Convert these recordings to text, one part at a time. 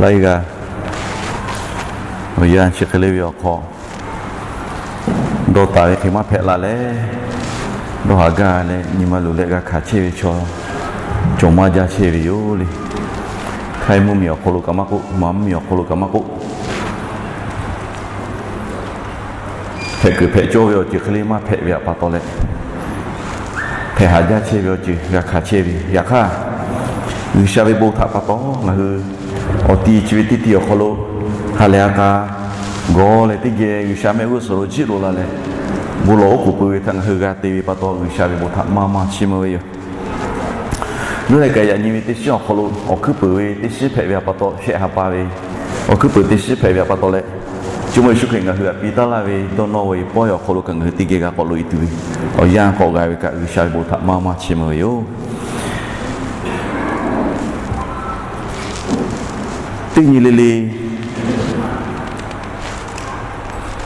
Laiˉ g'aˇ awˬ yanˇ chi hk'e le ve awˬ hk'aw, dawˇ taˍ ve hk'e maˇ hpehꞈ la leh, dawˇ haˍ gaˇ leh nyi ma luˬ leh g'a hkanˍ chehˇ ve chaw cawˬ maˇ jaˇ chehˇ ve yoˬ le. Htaiˇ mvuhˇmiˬ awˬ hk'aw lo kaꞈ maˇ k'oˆ, Manˇ mvuhˇmiˬ awˬ hk'aw lo kaꞈ maˇ k'oˆ, hpehꞈ kuiˬ hpehꞈ cawˇ ve awˬ ceuˬ hk'e le maˇ hpehꞈ ve pa taw leh, hpehꞈ haꞈ jaˇ chehˇ ve awˬ ceuˬ g'a hkanˍ chehˇ ve. Yaꞈ hk'aˇ, G'uiˬsha ve bon htaꞈ pa taw ngaˬ hui awˬ ti chi ve teˇ ti awˬ hk'aw lo ha lehˬ ha k'a gawˬ leh teˇ geh G'uiˬsha mehˆ g'uˇ suhˍ lo jiˆ loꞈ la leh, bon lawˬ oˉ k'oˍ pui ve htaꞈ ngaˬ hui g'a te ve pa taw, G'uiˬsha ve bon htaꞈ maˇ maˇ chiˇ mvuh ve yoˬ. Leuˉ leh kaꞈ yaꞈ nyi ve teˇ shiˉ awˬ hk'aw lo awˬ hkuiˉ peuˍ ve teˇ shiˉ hpehꞈ ve pa taw shehˆ ha pa ve, awˬ hkuiˉ peuˍ teˇ shiˉ hpehꞈ ve pa taw leh, Jawˇmawˇ Yeˍsuˆ Hkriꞈ ngaˬ hui htaꞈ piˇ taˉ laˇ ve dawˇ nawˇ ve pawehˇ awˬ hk'aw lo kaꞈ ngaˬ hui teˇ geh g'a k'awꞈ loꞈ e tuˬ ve awˬ yanˇ k'awꞈ g'a ve kaꞈ, G'uiˬsha ve bon htaꞈ maˇ maˇ chiˇ mvuh ve yoˬ. Teˇ nyi le le,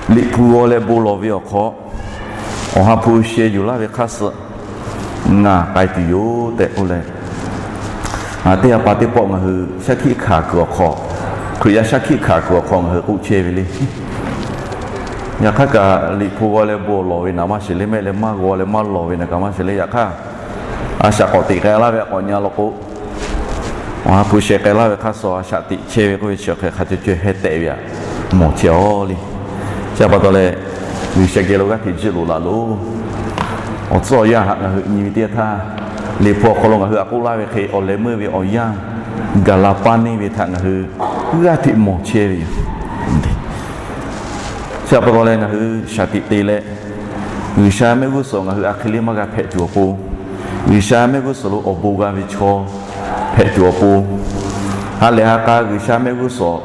Liꞈ hpu g'aw leh bon lawˬ ve awˬ hk'aw, Awˬ ha hpu sheh yuˬ laˇ ve hk'aˇ suh ngaˬ k'ai tuˬ yoˬ tehꞈ k'oˆ leh, teˇ ha pa teˇ pawˆ ngaˬ hui shaˉ hkiˆ hkanˍ kuiˬ awˬ hk'aw, Hkriꞈ yaˇ shaˉ hkiˆ hkanˍ kuiˬ awˬ hk'aw ngaˬ hui k'oˆ chehˇ ve le. Yaꞈ hk'aˇ kaꞈ, Liꞈ hpu g'aw leh bon lawˬ ve naˍ maˇ sheˍ le, mehˆ leh maˇ g'aw leh maˇ lawˬ ve naˍ kaꞈ maˇ sheˍ le. Yaꞈ hk'aˇ, a shaꞈ k'awꞈ teꞈ k'ai laˇ ve a k'awꞈ nyi law k'o, Awˬ ha hpu sheh k'ai laˇ ve hk'aˇ suh a shaꞈ teꞈ chehˇ ve k'oˆ ve chi awˬ hk'e hk'a cawˇ cawˇ heh tehꞈ ve aꞈ mawˬ chehˇ aw le. Chi pa taw leh, G'uiˬsha geh lo g'aˇ hteꞈ jiˆ loꞈ laꞈ loˬ. Awˬ tcuhˉ awˬ yanˇ haꞈ ngaˬ hui nyi ve teˇ yanˇ htaˇ, Liꞈ hpu awˬ hk'aw lo ngaˬ hui aꞈ k'oˆ laˇ ve hk'e awˬ leh meuˇ ve awˬ yanˇ gaˬ la paˇ neˇ ve htaꞈ ngaˬ hui g'aˇ hteꞈ mawˬ chehˇ ve yoˬ. Chi pa taw leh ngaˬ hui shaˍ tiꞈ te leh, G'uiˬsha mehˆ g'uˇ suhˍ ngaˬ hui a hk'e le maˇ g'a hpehꞈ tuˬ awˬ pon, G'uiˬsha mehˆ g'uˇ suhˍ lo awˬ bon g'a ve chaw hpehꞈ tuˬ awˬ pon, ha lehˬ ha k'a G'uiˬsha mehˆ g'uˇ suhˍ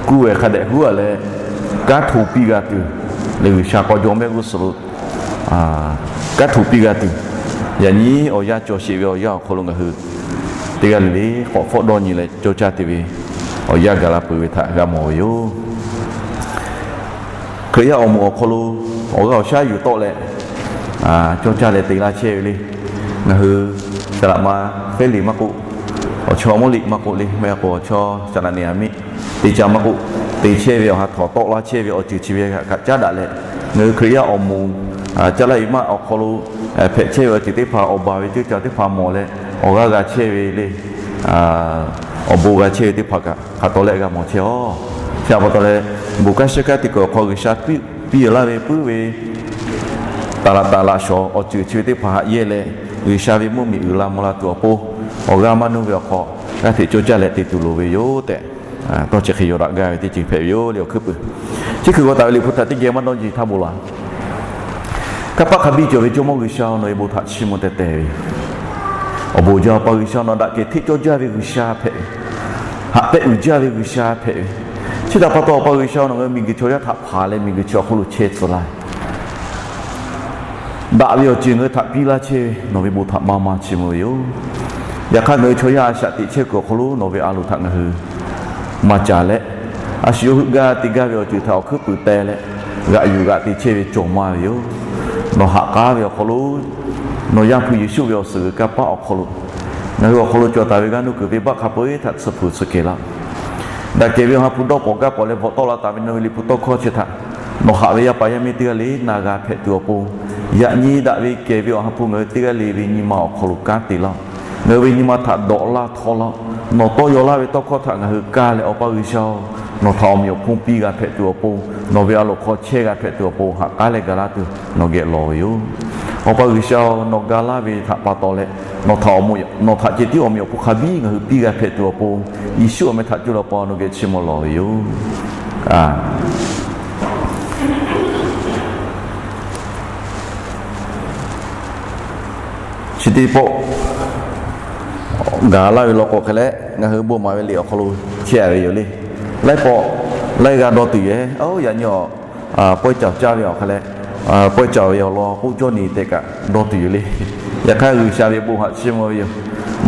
kuˇ ve hk'a dehꞈ huˉ a leh, kanˉ hto piˇ g'a tuˬ, leh G'uiˬsha k'aw jaw mehˆ g'uˇ suhˍ lo kanˉ hto piˇ g'a tuˬ, yaꞈ nyi awˬ yanˇ cawˬ sheˍ ve awˬ yanˇ awˬ hk'aw lo ngaˬ hui teˇ g'aˇ le le k'awꞈ hpfuhˆ dawˇ nyi leh cawˇ caˇ te ve awˬ yanˇ gaˬ la peuˬ ve htaꞈ g'a mawˬ ve yoˬ. Hkriꞈ yaˇ awˬ moˍ awˬ hk'aw lo awˬ g'aˇ awˬ shaˉ yuˬ tawˆ leh, cawˇ caˇ leh te laˇ chehˇ ve le. Ngaˬ hui Saˍ laꞈ ma Fehˇliꞈ maˇ k'oˆ, awˬ chawˇ Mawˇliꞈ maˇ k'oˆ le, maˇ k'o awˬ chawˇ Saˍ laꞈ neˍ aꞈ miˇ te ca maˇ k'oˆ, te chehˇ ve awˬ ha htawnˍ tawˆ laˇ chehˇ ve awˬ ceuˬ chi ve kaꞈ caˉ daꞈ leh, ngaˬ hui Hkriꞈ yaˇ awˬ moˍ caˇ laˇ e maˇ awˬ hk'aw lo hpehꞈ chehˇ ve awˬ ceuˬ teˇ hpaˍ, awˬ baˬ ve ceuˬ caˬ teˇ hpaˍ mawˬ leh, awˬ g'aˇ g'a chehˇ ve le. Awˬ bon g'a chehˇ ve teˇ hpaˍ kaꞈ hk'a tawˍ leh g'a mawˬ chehˇ aw. Chi pa taw leh, bon kanˉ shiˉ kanˉ teˇ kuiˬ awˬ hk'aw G'uiˬsha piˇ piˇ laˇ ve puiˉ ve taˍ laꞈ taˍ laꞈ shawˍ awˬ ceuˬ chi ve teˇ hpaˍ haꞈ yehˇ leh, G'uiˬsha ve mvuhˇmiˬ uiˍ la mvuh la tuˬ awˬ pon, awˬ g'aˇ maˇ nuˇ ve awˬ hk'aw g'aˇ hteꞈ cawˇ caˇ leh te tuˬ loˍ ve yoˬ tehꞈ, tawˇ chi hk'e yaw daꞈ gaˇ ve teˇ ceuˬ hpehꞈ ve yoˬ le awˬ hkuiˉ puiˍ. Chi hkui g'aw taˍ ve Liꞈ hpu htaꞈ teˇ geh maˇ dawˇ jeˬ htaˇ bon laˬ. Kanˇ paˆ hk'a biˇ cawˬ ve Jawˇmawˇ G'uiˬsha, nawˬ ve bon htaꞈ chiˇ mvuh teh teh ve yoˬ. Awˬ bon jaˇ, Awˬ pa G'uiˬsha nawˬ daꞈ kehˬ hteˇ cawˇ jaˇ ve G'uiˬsha hpehꞈ ve, haꞈ pehnˇ uiˍ jaˇ ve G'uiˬsha hpehꞈ ve. Chi htaꞈ pa taw Awˬ pa G'uiˬsha nawˬ ngaˬ hui miˬguiˬ chaw yaˇ htaꞈ hpanˍ leh miˬguiˬ chaw awˬ hk'aw lo chehˇ tcuh laˇ ve, daꞈ ve awˬ ceuˬ ngaˬ hui htaꞈ piˇ laˇ chehˇ ve nawˬ ve bon htaꞈ maˇ maˇ chiˇ mvuh ve yoˬ. Yaꞈ hk'aˇ, ngaˬ hui chaw yaˇ a shaꞈ teꞈ chehˇ kuiˬ awˬ hk'aw lo nawˬ ve a loˍ htaꞈ ngaˬ hui maˇ caˍ leh, a shu yawˇ hui gaˇ te gaˇ ve awˬ ceuˬ htaꞈ awˬ hkuiˉ puiˍ teh leh, g'aꞈ yuˬ g'aꞈ te chehˇ ve cawˬ maˇ ve yoˬ. Nawˬ haꞈ k'aˉ ve awˬ hk'aw lo, nawˬ Yaˇ hpu Yeˍsuˆ ve awˬ suhˍ g'uiˬ kanˇ paˆ awˬ hk'aw lo, ngaˬ hui awˬ hk'aw lo cawˬ taˍ ve g'aˇ nuˇ kuiˬ venˇbaˆ hk'a peu-eˬ htaꞈ tsuhˇ hpu tsuhˇ kehˬ laˇ. Daꞈ kehˬ ve Awˬ ha hpu dawˇ pawˍ gaˇ pawˍ leh bvuhꞈ tawˆ la taˍ ve nawˬ ve Liꞈ hpu tawˇ hkawˇ chi htaꞈ nawˬ haꞈ ve yaˇ paˍ yaˇ miˇ teˇ g'aˇ le na g'a hpehꞈ tuˬ awˬ pon, yaꞈ nyi daꞈ ve kehˬ ve Awˬ ha hpu ngaˬ hui teˇ g'aˇ le ve nyi ma awˬ hk'aw lo kanˉ te laˇ-oˆ. Ngaˬ hui ve nyi ma htaꞈ dawꞈ laˇ htawˇ laˇ-oˆ. Nawˬ tawˇ yaw laˇ ve tawˇ hkawˇ htaꞈ ngaˬ hui kaˇ leh, Awˬ pa G'uiˬsha-oˬ, nawˬ htaꞈ awˬ meꞈ awˬ hponˇ piˇ g'a hpehꞈ tuˬ awˬ pon, nawˬ ve a loˍ hk'aw chehˇ g'a hpehꞈ tuˬ awˬ pon, haꞈ k'aˉ leh ga laˇ tuˬ nawˬ geh lawˬ ve yoˬ. Awˬ pa G'uiˬsha-oˬ, nawˬ ga laˇ ve htaꞈ pa taw leh, nawˬ htaꞈ awˬ, nawˬ htaꞈ ceh tiˉ awˬ meꞈ awˬ hponˇ hk'a biˇ ngaˬ hui piˇ g'a hpehꞈ tuˬ awˬ pon, Yeˍsuˆ awˬ meh htaꞈ cuˇ leh Awˬ pa nawˬ geh chiˇ mvuh lawˬ ve yoˬ. Chi teˇ pawˆ gaˬ laˇ ve law k'o hk'e leh, ngaˬ hui bon maˍ ve liꞈ awˬ hk'aw lo chehˇ a ve yoˬ le. Laiˉ pawˆ laiˉ g'aˇ dawˇ tuˬ yoˬ. Oˇ, yaꞈ nyi awˬ pawehˇ caˍ caˇ ve awˬ hk'e leh, pawehˇ caˍ ve awˬ lawn k'oˆ cawˇ nyi tehꞈ kaꞈ dawˇ tuˬ yoˬ le. Yaꞈ hk'aˇ, G'uiˬsha ve bon htaꞈ chiˇ mvuh ve yoˬ.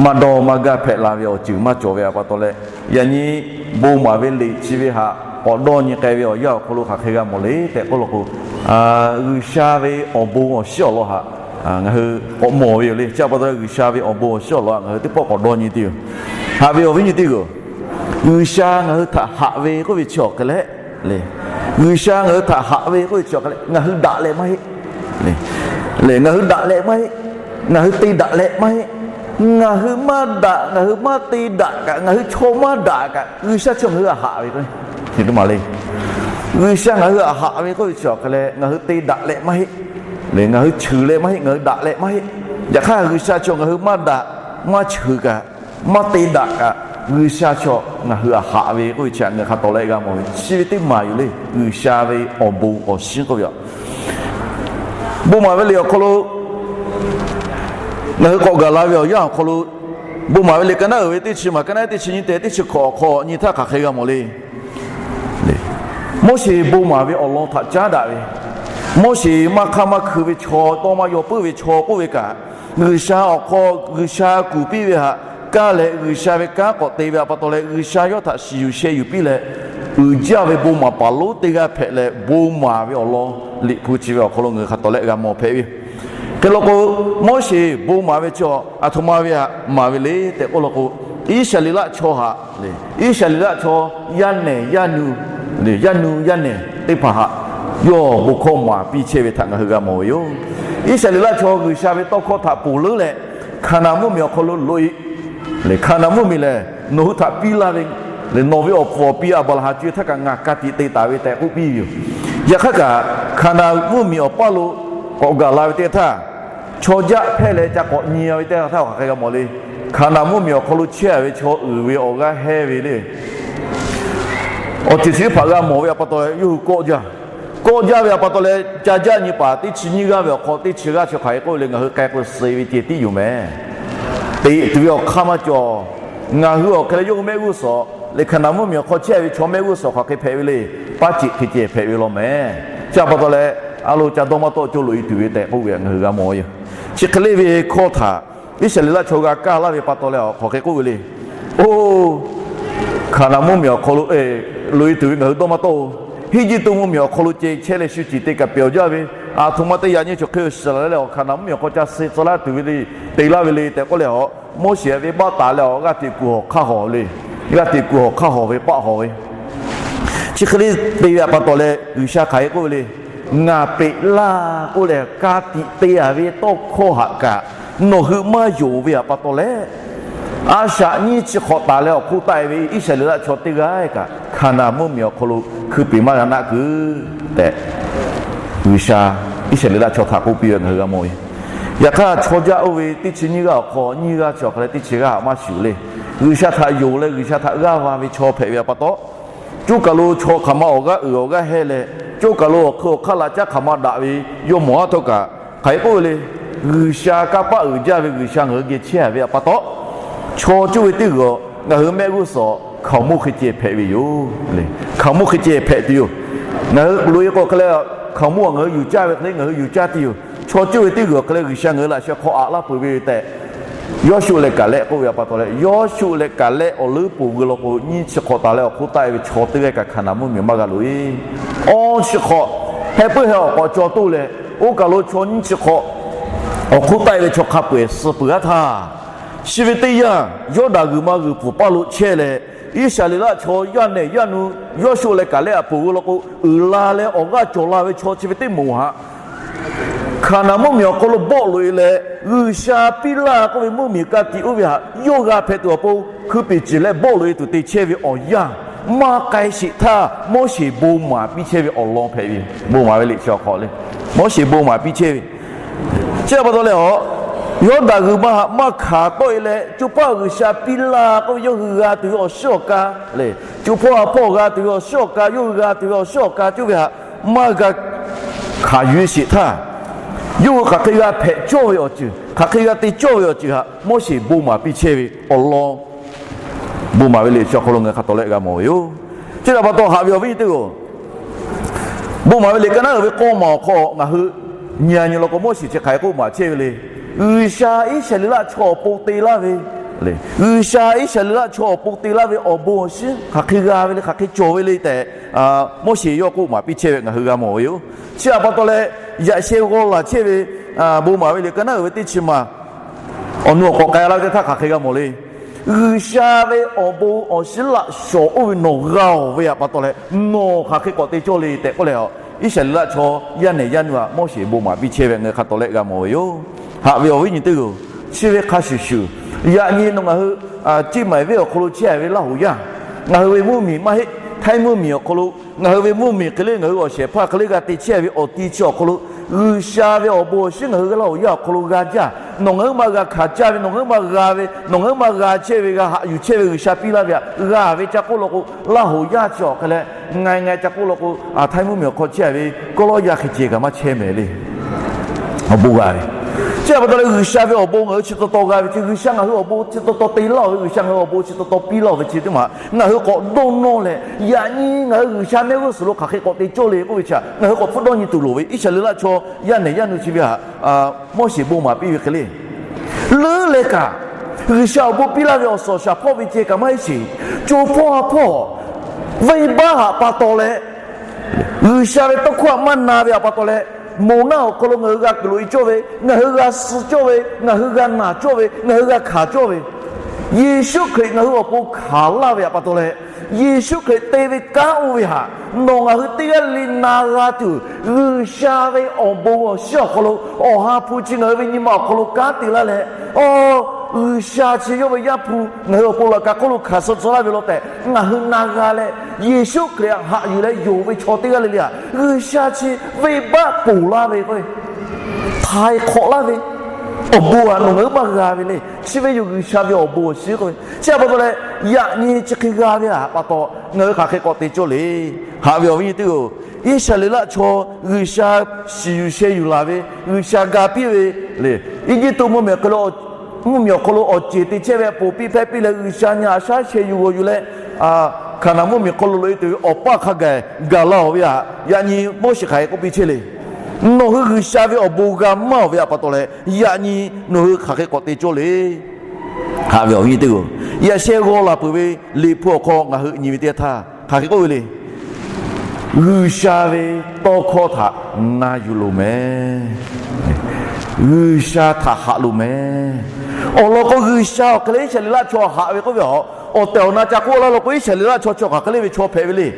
Maˇ dawˇ maˇ gaˇ hpehꞈ la ve awˬ ceuˬ maˇ cawˬ ve pa taw leh, yaꞈ nyi bon maˍ ve liꞈ chi ve htaꞈ k'awꞈ dawˇ nyi k'ai ve awˬ yanˇ awˬ hk'aw lo hk'aˬ hk'e g'a mawˬ le tehꞈ k'oˆ law k'o, G'uiˬsha ve awˬ bon awˬ shiˉ awˬ lawn htaꞈ ngaˬ hui k'awꞈ mawˬ ve yoˬ le. Chi pa taw leh, G'uiˬsha ve awˬ bon awˬ shiˉ awˬ lawn htaꞈ ngaˬ hui teˇ pawˆ k'awꞈ dawˇ nyi tuˬ yoˬ. Haꞈ ve awˬ viˉ nyi teˇ g'uˬ, G'uiˬsha ngaˬ hui htaꞈ haꞈ ve k'oˆ ve chi awˬ hk'e leh, G'uiˬsha ngaˬ hui htaꞈ haꞈ ve k'oˆ ve chi awˬ hk'e leh, ngaˬ hui daꞈ leh maˇ heˆ. Ngaˬ hui daꞈ leh maˇ heˆ. Ngaˬ hui te daꞈ leh maˇ heˆ. Ngaˬ hui maˇ daꞈ, ngaˬ hui maˇ te daꞈ kaꞈ, ngaˬ hui chaw maˇ daꞈ kaꞈ, G'uiˬsha chaw ngaˬ hui htaꞈ haꞈ ve k'o, G'uiˬsha ngaˬ hui htaꞈ haꞈ ve k'oˆ ve chi awˬ hk'e leh, ngaˬ hui te daꞈ leh maˇ heˆ. Ngaˬ hui cheuˬ leh maˇ heˆ, ngaˬ hui daꞈ leh maˇ heˆ. Yaꞈ hk'aˇ G'uiˬsha chaw ngaˬ hui maˇ daꞈ, maˇ cheuˬ kaꞈ, maˇ te daꞈ kaꞈ, G'uiˬsha chaw ngaˬ hui htaꞈ haꞈ ve k'oˆ ve chi htaꞈ ngaˬ hui hk'a tawˍ leh g'a mawˬ ve, chi ve teˇ maˬ yoˬ le. G'uiˬsha ve awˬ bon awˬ shinˉ k'oˆ ve yoˬ. Bon maˍ ve liꞈ awˬ hk'aw lo ngaˬ hui k'awꞈ gaˬ la ve awˬ yanˇ awˬ hk'aw lo, bon maˍ ve liꞈ ka naˉ uiˍ ve teˇ chi maˬ, ka naˉ teˇ chi nyiˇ tehꞈ teˇ chi hkawꞈ awˬ hk'aw nyi htaˇ hk'aˬ hk'e g'a mawˬ le. Moˉseˍ bon maˍ ve awˬ lawn htaꞈ caˉ daꞈ ve, Moˉseˍ maˇ hk'aˇ maˇ hkui ve chaw, tawˇ maˇ yaw puiˉ ve chaw k'oˆ ve kaꞈ, G'uiˬsha awˬ hk'aw G'uiˬsha kuˬ piˇ ve htaꞈ kaˇ leh G'uiˬsha ve kanˉ k'awꞈ te ve htaꞈ pa taw leh, G'uiˬsha yawˇ htaꞈ shiˍ yuˬ sheh yuˬ piˇ leh, uiˍ jaˇ ve bon maˍ paˍ lonˉ teˇ g'aˇ hpehꞈ leh bon maˍ ve awˬ lawn liꞈ hpu chi ve awˬ hk'aw lo ngaˬ hui hk'a tawˍ leh g'a mawˬ hpehꞈ ve yoˬ. Hk'e law k'o, Moˉseˍ bon maˍ ve chi aˬ htoꞈ ma ve htaꞈ maˍ ve le tehꞈ k'oˆ law k'o, Iˉsaˍreˍlaˆ chaw htaꞈ, Iˉsaˍreˍlaˆ chaw yaˇ nehˬ yaˇ nu, yaˇ nu yaˇ nehˬ teˇ hpaˍ htaꞈ yawˇ bon hkawˇ maˍ piˇ chehˇ ve htaꞈ ngaˬ hui g'a mawˬ ve yoˬ. Iˉsaˍreˍlaˆ chaw G'uiˬsha ve tawˇ hkawˇ htaꞈ ponˬ leuˉ leh, Hkaˍnanˍ mvuhˇmiˬ awˬ hk'aw lo loꞈ-e, Hkaˍnanˍ mvuhˇmiˬ lehˬ nawˬ hui htaꞈ piˇ laˇ ve, leh nawˬ ve awˬ puˍ awˬ pi Aˍbraˍhanˍ co e htaˇ kaꞈ ngaˬ ka tiꞈ te taˍ ve tehꞈ k'oˆ piˇ ve yoˬ. Yaꞈ hk'aˇ kaꞈ, Hkaˍnanˍ mvuhˇmiˬ awˬ paˇ lo k'awꞈ gaˬ la ve teˇ htaˇ, chaw jaˆ hpehˇ leh ca k'awꞈ nyi ve teˇ htaˇ hk'aˬ hk'e g'a mawˬ le. Hkaˍnanˍ mvuhˇmiˬ awˬ hk'aw lo chehˇ a ve chaw uiˍ ve awˬ g'aˇ hehnˇ ve le. Awˬ ceuˬ chi teˇ hpaˍ g'a mawˬ ve htaꞈ pa taw leh yawˇ hui kawˆ jaˇ. Kawˆ jaˇ ve htaꞈ pa taw leh ca jaˆ nyi paˍ teˇ chi nyiˇ g'aˇ ve awˬ hk'aw teˇ chi g'aˇ chi hk'aˬ hk'e k'oˆ ve le, ngaˬ hui k'ai k'o suh ve ceh tiˉ yoˬ mehˍ. Teꞈ tuˬ ve awˬ hk'aˇ maˇ cawˬ. Ngaˬ hui awˬ hk'e leh yawˇ hui mehˆ g'uˇ suhˍ leh Hkaˍnanˍ mvuhˇmiˬ awˬ hk'aw chehˇ ve chaw mehˆ g'uˇ suhˍ hk'aˬ hk'e hpehꞈ ve le. Paˉ ceꞈ hk'e ceh hpehꞈ ve law mehˍ. Chi htaꞈ pa taw leh, a lo ca dawˇ maˇ tawˆ cawˇ loꞈ-e tuˬ ve tehꞈ k'oˆ ve htaꞈ ngaˬ hui g'a mawˬ ve yoˬ. Chi hk'e le ve hkawˇ htaꞈ Iˉsaˍreˍlaˆ chaw g'a kaˇ laˇ ve pa taw leh hk'aˬ hk'e k'oˆ ve le. Oˇ, Hkaˍnanˍ mvuhˇmiˬ awˬ hk'aw lo loꞈ-e tuˬ ve ngaˬ hui dawˇ maˇ tawˆ-oˬ. Eˇjiˇtuꞈ mvuhˇmiˬ awˬ hk'aw lo ceh chehˇ leh shu ciˍ te kaꞈ pehˬ awˬ jaˇ ve, aˬ htoꞈ ma teˇ yaꞈ nyi chaw hk'e shiˍ laˬ leh awˬ Hkaˍnanˍ mvuhˇmiˬ awˬ hk'aw ca suh tcuh laˇ tuˬ ve le, te laˇ ve le tehꞈ k'oˆ leh a, Moˉseˍ ve baˆ taˍ leh awˬ g'aˇ teꞈ kuˬ hawˬ hk'aˇ hawˬ le. G'aˇ teꞈ kuˬ hawˬ hk'aˇ hawˬ ve paˆ hawˬ ve Chi hk'e le te ve htaꞈ pa taw leh G'uiˬsha hk'aˬ hk'e k'oˆ ve le. Ngaˬ peꞈ laˇ k'oˆ leh ka tiꞈ te a ve tawˇ hkawˇ htaꞈ kaꞈ nawˬ hui maˇ yonˍ ve htaꞈ pa taw leh, a shaꞈ nyiˇ chi hk'awꞈ taˍ leh awˬ hk'oˆ taˆ-e ve Iˉsaˍreˍlaˆ chaw teˇ g'aˇ kaꞈ Hkaˍnanˍ mvuhˇmiˬ awˬ hk'aw lo hkui peˬ maˇ g'a naˆ kuiˬ tehꞈ, G'uiˬsha Iˉsaˍreˍlaˆ chaw htaꞈ k'oˆ piˇ ve ngaˬ hui g'a mawˬ ve. Yaꞈ hk'aˇ chaw jaˆ oˇ ve teˇ chi nyiˇ g'aˇ awˬ hk'aw nyiˇ g'aˇ chi awˬ hk'a leh teˇ chi g'aˇ htaꞈ maˇ shuˍ le. G'uiˬsha htaꞈ yonˍ leh G'uiˬsha htaꞈ g'aˇ va ve chaw hpehꞈ ve htaꞈ pa taw, coˇ kaˬ lo chaw hk'aˬ ma awˬ g'aˇ uiˍ awˬ g'aˇ hehnˇ leh, coˇ kaˬ lo awˬ hk'eun awˬ hk'aˇ laꞈ caˉ hk'aˬ ma daꞈ ve yawˇ mawˬ a htawˇ kaꞈ, hk'aˬ hk'e k'oˆ ve le. G'uiˬsha kanˇ paˆ uiˍ jaˇ ve G'uiˬsha ngaˬ hui geh chehˇ a ve htaꞈ pa taw, chaw coˇ ve teˇ g'uiˬ ngaˬ hui mehˆ g'uˇ suhˍ hkaoˍmonˇ hk'e ceh hpehꞈ ve yoˬ. Hkaoˍmonˇ hk'e ceh hpehꞈ tuˬ yoˬ. Ngaˬ hui loꞈ-e k'o hk'e leh, hkaoˍmonˇ ngaˬ hui yuˬ caˇ ve hk'e leh ngaˬ hui yuˬ caˇ tuˬ yoˬ. Chaw coˇ ve teˇ g'uiˬ hk'e leh G'uiˬsha ngaˬ hui laꞈ sheh hk'aw aꞈ laˇ peuˬ ve tehꞈ, Yawˇshuˆ leh Kaˍlehˆ k'oˆ ve htaꞈ pa taw leh, Yawˇshuˆ leh Kaˍlehˆ awˬ leuˉ poˬ g'uiˬ law k'o, nyiˇ chi hk'awꞈ taˍ leh awˬ hk'oˆ taˆ-e ve chaw teˇ g'aˇ kaꞈ Hkaˍnanˍ mvuhˇmiˬ maˇ g'a loꞈ-e. Awˇ chi hk'awꞈ heh puiˉ heh awˬ k'awꞈ caw toˇ leh, oˇ kaˬ lo chaw nyiˇ chi hk'awꞈ awˬ hk'oˆ taˆ-e ve chaw hk'a peu-eˬ suh peuˬ-aˉ htaˇ, chi ve teˇ yanˇ Yawˇdanˍ g'uiˬ ma g'uiˬ pfuhˍ paˇ lo chehˇ leh, Iˉsaˍreˍlaˆ chaw yaˇ nehˬ yaˇ nu Yawˇshuˆ leh Kaˍlehˆ awˬ poˬ g'uiˬ law k'o, uiˍ la leh awˬ g'aˇ cawˬ la ve chaw chi ve teˇ moˍ htaꞈ Hkaˍnanˍ mvuhˇmiˬ awˬ hk'aw lo bawˆ loꞈ-e leh, G'uiˬsha piˇ laˇ k'oˆ ve mvuhˇmiˬ ka tiꞈ oˇ ve htaꞈ yawˇ g'a hpehꞈ tuˬ awˬ pon hkui peˬ ciˬ leh bawˆ loꞈ-e tuˬ te chehˇ ve awˬ yanˇ maˇ k'ai sheˍ htaˇ, Moˉseˍ bon maˍ piˇ chehˇ ve awˬ lawn hpehꞈ ve. Bon maˍ ve liꞈ chi awˬ hk'aw le, Moˉseˍ bon maˍ piˇ chehˇ ve. Chi htaꞈ pa taw leh a, Yawˇdanˍ g'uiˬ ma htaꞈ maˇ hkanˍ tawˆ-e leh, co hpawˇ G'uiˬsha piˇ laˇ k'oˆ ve yawˇ hui g'a tuˬ ve awˬ shiˉ awˬ ka le, co hpawˇ ha hpawˇ g'a tuˬ ve awˬ shiˉ awˬ ka, yawˇ hui g'a tuˬ ve awˬ shiˉ awˬ ka coˇ ve htaꞈ maˇ g'a hkanˍ yuˬ sheˍ htaˇ, yawˇ hui hk'aˬ hk'e g'a hpehꞈ cawˇ ve awˬ ceuˬ, hk'aˬ hk'e g'a te cawˇ ve awˬ ceuˬ htaꞈ Moˉseˍ bon maˍ piˇ chehˇ ve awˬ lawn, bon maˍ ve liꞈ chi awˬ hk'aw lo ngaˬ hk'a tawˍ leh g'a mawˬ ve yoˬ. Chi htaꞈ pa taw haꞈ ve awˬ viˉ teˇ g'aˇ, bon maˍ ve liꞈ ka naˉ uiˍ ve k'awˇ maˬ awˬ hk'aw ngaˬ hui nyi a nyi law k'o, Moˉseˍ chi hk'aˬ hk'e k'oˆ maˍ chehˇ ve le. G'uiˬsha Iˉsaˍreˍlaˆ chaw awˬ pon te laˇ ve, G'uiˬsha Iˉsaˍreˍlaˆ chaw awˬ pon te laˇ ve awˬ bon awˬ shinˉ hk'aˬ hk'e g'a ve le, hk'aˬ hk'e cawˬ ve le tehꞈ, Moˉseˍ yawˇ k'oˆ maˍ piˇ chehˇ ve ngaˬ hui g'a mawˬ ve yoˬ. Chi htaꞈ pa taw leh, yaꞈ sheh g'aw laˬ chehˇ ve, bon maˍ ve liꞈ ka naˉ uiˍ ve teˇ chi maˬ awˬ nu awˬ k'awꞈ k'ai laˇ ve teˇ htaˇ hk'aˬ hk'e g'a mawˬ le. G'uiˬsha ve awˬ bon awˬ shiˉ laꞈ shawˍ oˇ ve nawˬ g'a-oˬ ve htaꞈ pa taw leh, nawˬ hk'aˬ hk'e k'awꞈ te cawˇ le tehꞈ k'oˆ leh, Iˉsaˍreˍlaˆ chaw yaˇ nehˬ yaˇ nu htaꞈ Moˉseˍ bon maˍ piˇ chehˇ ve ngaˬ hui hk'a tawˍ leh g'a mawˬ ve yoˬ. Haꞈ ve awˬ viˉ nyi teˇ-oˬ, chi ve hk'a shuˍ shuˍ, yaꞈ nyi nawˬ ngaˬ hui Ceˇ maiˍ venˇ awˬ hk'aw lo chehˇ ve Laˇ hoˍ yaˇ, ngaˬ hui ve mvuhˇmiˬ maˇ heˆ, htaiˇ mvuhˇmiˬ awˬ hk'aw lo, ngaˬ hui ve mvuhˇmiˬ hk'e le, ngaˬ hui awˬ shehˍ hpaˇ hk'e le g'a te chehˇ ve awˬ ti chi awˬ hk'aw lo, G'uiˬsha ve awˬ bon awˬ shiˉ ngaˬ hui Laˇ hoˍ yaˇ awˬ hk'aw lo g'a jaˇ. Nawˬ ngaˬ huiˉ ma g'a hkanˍ caˇ ve, nawˬ ngaˬ huiˉ ma g'a ve, nawˬ ngaˬ huiˉ ma g'a chehˇ ve, g'a haꞈ yuˬ chehˇ ve G'uiˬsha piˇ laˇ ve htaꞈ g'a ve ca k'oˆ law k'o, Laˇ hoˍ yaˇ chi awˬ hk'e leh, nga nga ca k'oˆ law k'o, htaiˇ mvuhˇmiˬ awˬ hk'aw chehˇ ve kawˇ lawˇ yaˇ hk'e ceh kaꞈ maˇ chehˇ mehˍ le. Awˬ bon g'a ve, chi htaꞈ pa taw leh G'uiˬsha ve awˬ bon ngaˬ hui chi taw taw g'a ve chi, G'uiˬsha ngaˬ hui awˬ bon chi taw taw te laˇ-oˬ ve, G'uiˬsha ngaˬ hui awˬ bon chi taw taw piˇ laˇ-oˬ ve chi teˇ maˬ ngaˬ hui k'awꞈ dawˇ nawˇ leh, yaꞈ nyi ngaˬ hui G'uiˬsha mehˆ g'uˇ suhˍ lo hk'aˬ hk'e k'awꞈ te cawˇ le k'oˆ ve chi htaꞈ ngaˬ hui k'awꞈ hpfuhˇ dawˇ nyi tuˬ loˍ ve. Iˉsaˍreˍlaˆ chaw yaˇ nehˬ yaˇ nu chi ve htaꞈ Moˉseˍ bon maˍ piˇ ve hk'e le, leuˉ leh kaꞈ G'uiˬsha awˬ bon piˇ laˇ ve awˬ suhˍ awˬ shaˍ hpawˇ ve ceh kaꞈ maˇ heˆ sheˍ. Co hpawˇ ha hpawˇ venˇbaˆ htaꞈ pa taw leh, G'uiˬsha ve tawˇ hkawˇ htaꞈ maˇ na ve htaꞈ pa taw leh, moˬ naˆ awˬ hk'aw lo ngaˬ hui g'a kuiˬ loꞈ-e cawˇ ve, ngaˬ hui g'a suh cawˇ ve, ngaˬ hui g'a naˬ cawˇ ve, ngaˬ hui g'a hkanˍ cawˇ ve, Yeˍsuˆ Hkriꞈ ngaˬ hui awˬ pon hkanˍ laˇ ve htaꞈ pa taw leh, Yeˍsuˆ Hkriꞈ te ve kanˉ oˇ ve htaꞈ nawˬ ngaˬ hui teˇ g'aˇ le le na g'a tuˬ, G'uiˬsha ve awˬ bon awˬ shiˉ awˬ hk'aw lo, Awˬ ha hpu chi ngaˬ hui ve nyi ma awˬ hk'aw lo kanˉ te laˇ leh, aˬ, G'uiˬsha chi yawˇ ve Yaˇ hpu ngaˬ hui awˬ pon laꞈ ka hk'oˆ lo hkanˍ suh tcuh laˇ ve law tehꞈ ngaˬ hui na g'a leh, Yeˍsuˆ Hkriꞈ htaꞈ haꞈ yuˬ leh yonˍ ve chaw teˇ g'aˇ le le htaꞈ G'uiˬsha chi venˇbaˆ ponˬ laˇ ve k'o, htaiˍ hk'awꞈ laˇ ve awˬ bon htaꞈ nawˬ ngaˬ hui maˇ g'a ve le. Chi ve yoˬ G'uiˬsha ve awˬ bon awˬ shiˉ k'oˆ ve. Chi htaꞈ pa taw leh, yaꞈ nyi chi hk'e g'a ve htaꞈ pa taw ngaˬ hui hk'aˬ hk'e k'awꞈ te cawˇ le. Haꞈ ve awˬ viˉ nyi teˇ-oˬ, Iˉsaˍreˍlaˆ chaw G'uiˬsha shiˍ yuˬ sheh yuˬ laˬ ve, G'uiˬsha ga piˇ ve le. Eˇjiˇtuꞈ mvuhˇmiˬ hk'e lo, mvuhˇmiˬ awˬ hk'aw lo awˬ ceˬ te chehˇ ve, ponˬ piˇ hpehˇ piˇ leh G'uiˬsha nyi haꞈ shaˉ sheh yuˬ g'awˬ yuˬ leh, Hkaˍnanˍ mvuhˇmiˬ hk'aw lo loꞈ-e tuˬ ve awˬ paˇ hk'a gaˬ gaˬ laˇ-oˬ ve htaꞈ yaꞈ nyi Moˉseˍ hk'aˬ hk'e k'oˆ piˇ chehˇ le. Nawˬ hui G'uiˬsha ve awˬ bon g'a maˇ-oˬ ve htaꞈ pa taw leh, yaꞈ nyi nawˬ hui hk'aˬ hk'e k'awꞈ te cawˇ le. Haꞈ ve awˬ viˉ nyi teˇ-oˬ, yaꞈ sheh g'aw laˬ peuˬ ve Liꞈ hpu awˬ hk'aw ngaˬ hui nyi ve teˇ g'aˇ htaˇ hk'aˬ hk'e k'oˆ ve le. G'uiˬsha ve tawˇ hkawˇ htaꞈ na yuˬ loˍ mehˍ. G'uiˬsha htaꞈ haꞈ loˍ mehˍ. Awˬ lawn k'o, G'uiˬsha awˬ hk'e leh Iˉsaˍreˍlaˆ chaw haꞈ ve k'oˆ ve, awˬ tehˬ awˬ na ca k'oˆ laˇ law k'o, Iˉsaˍreˍlaˆ chaw chi hk'aˬ hk'e le ve chaw hpehꞈ ve le.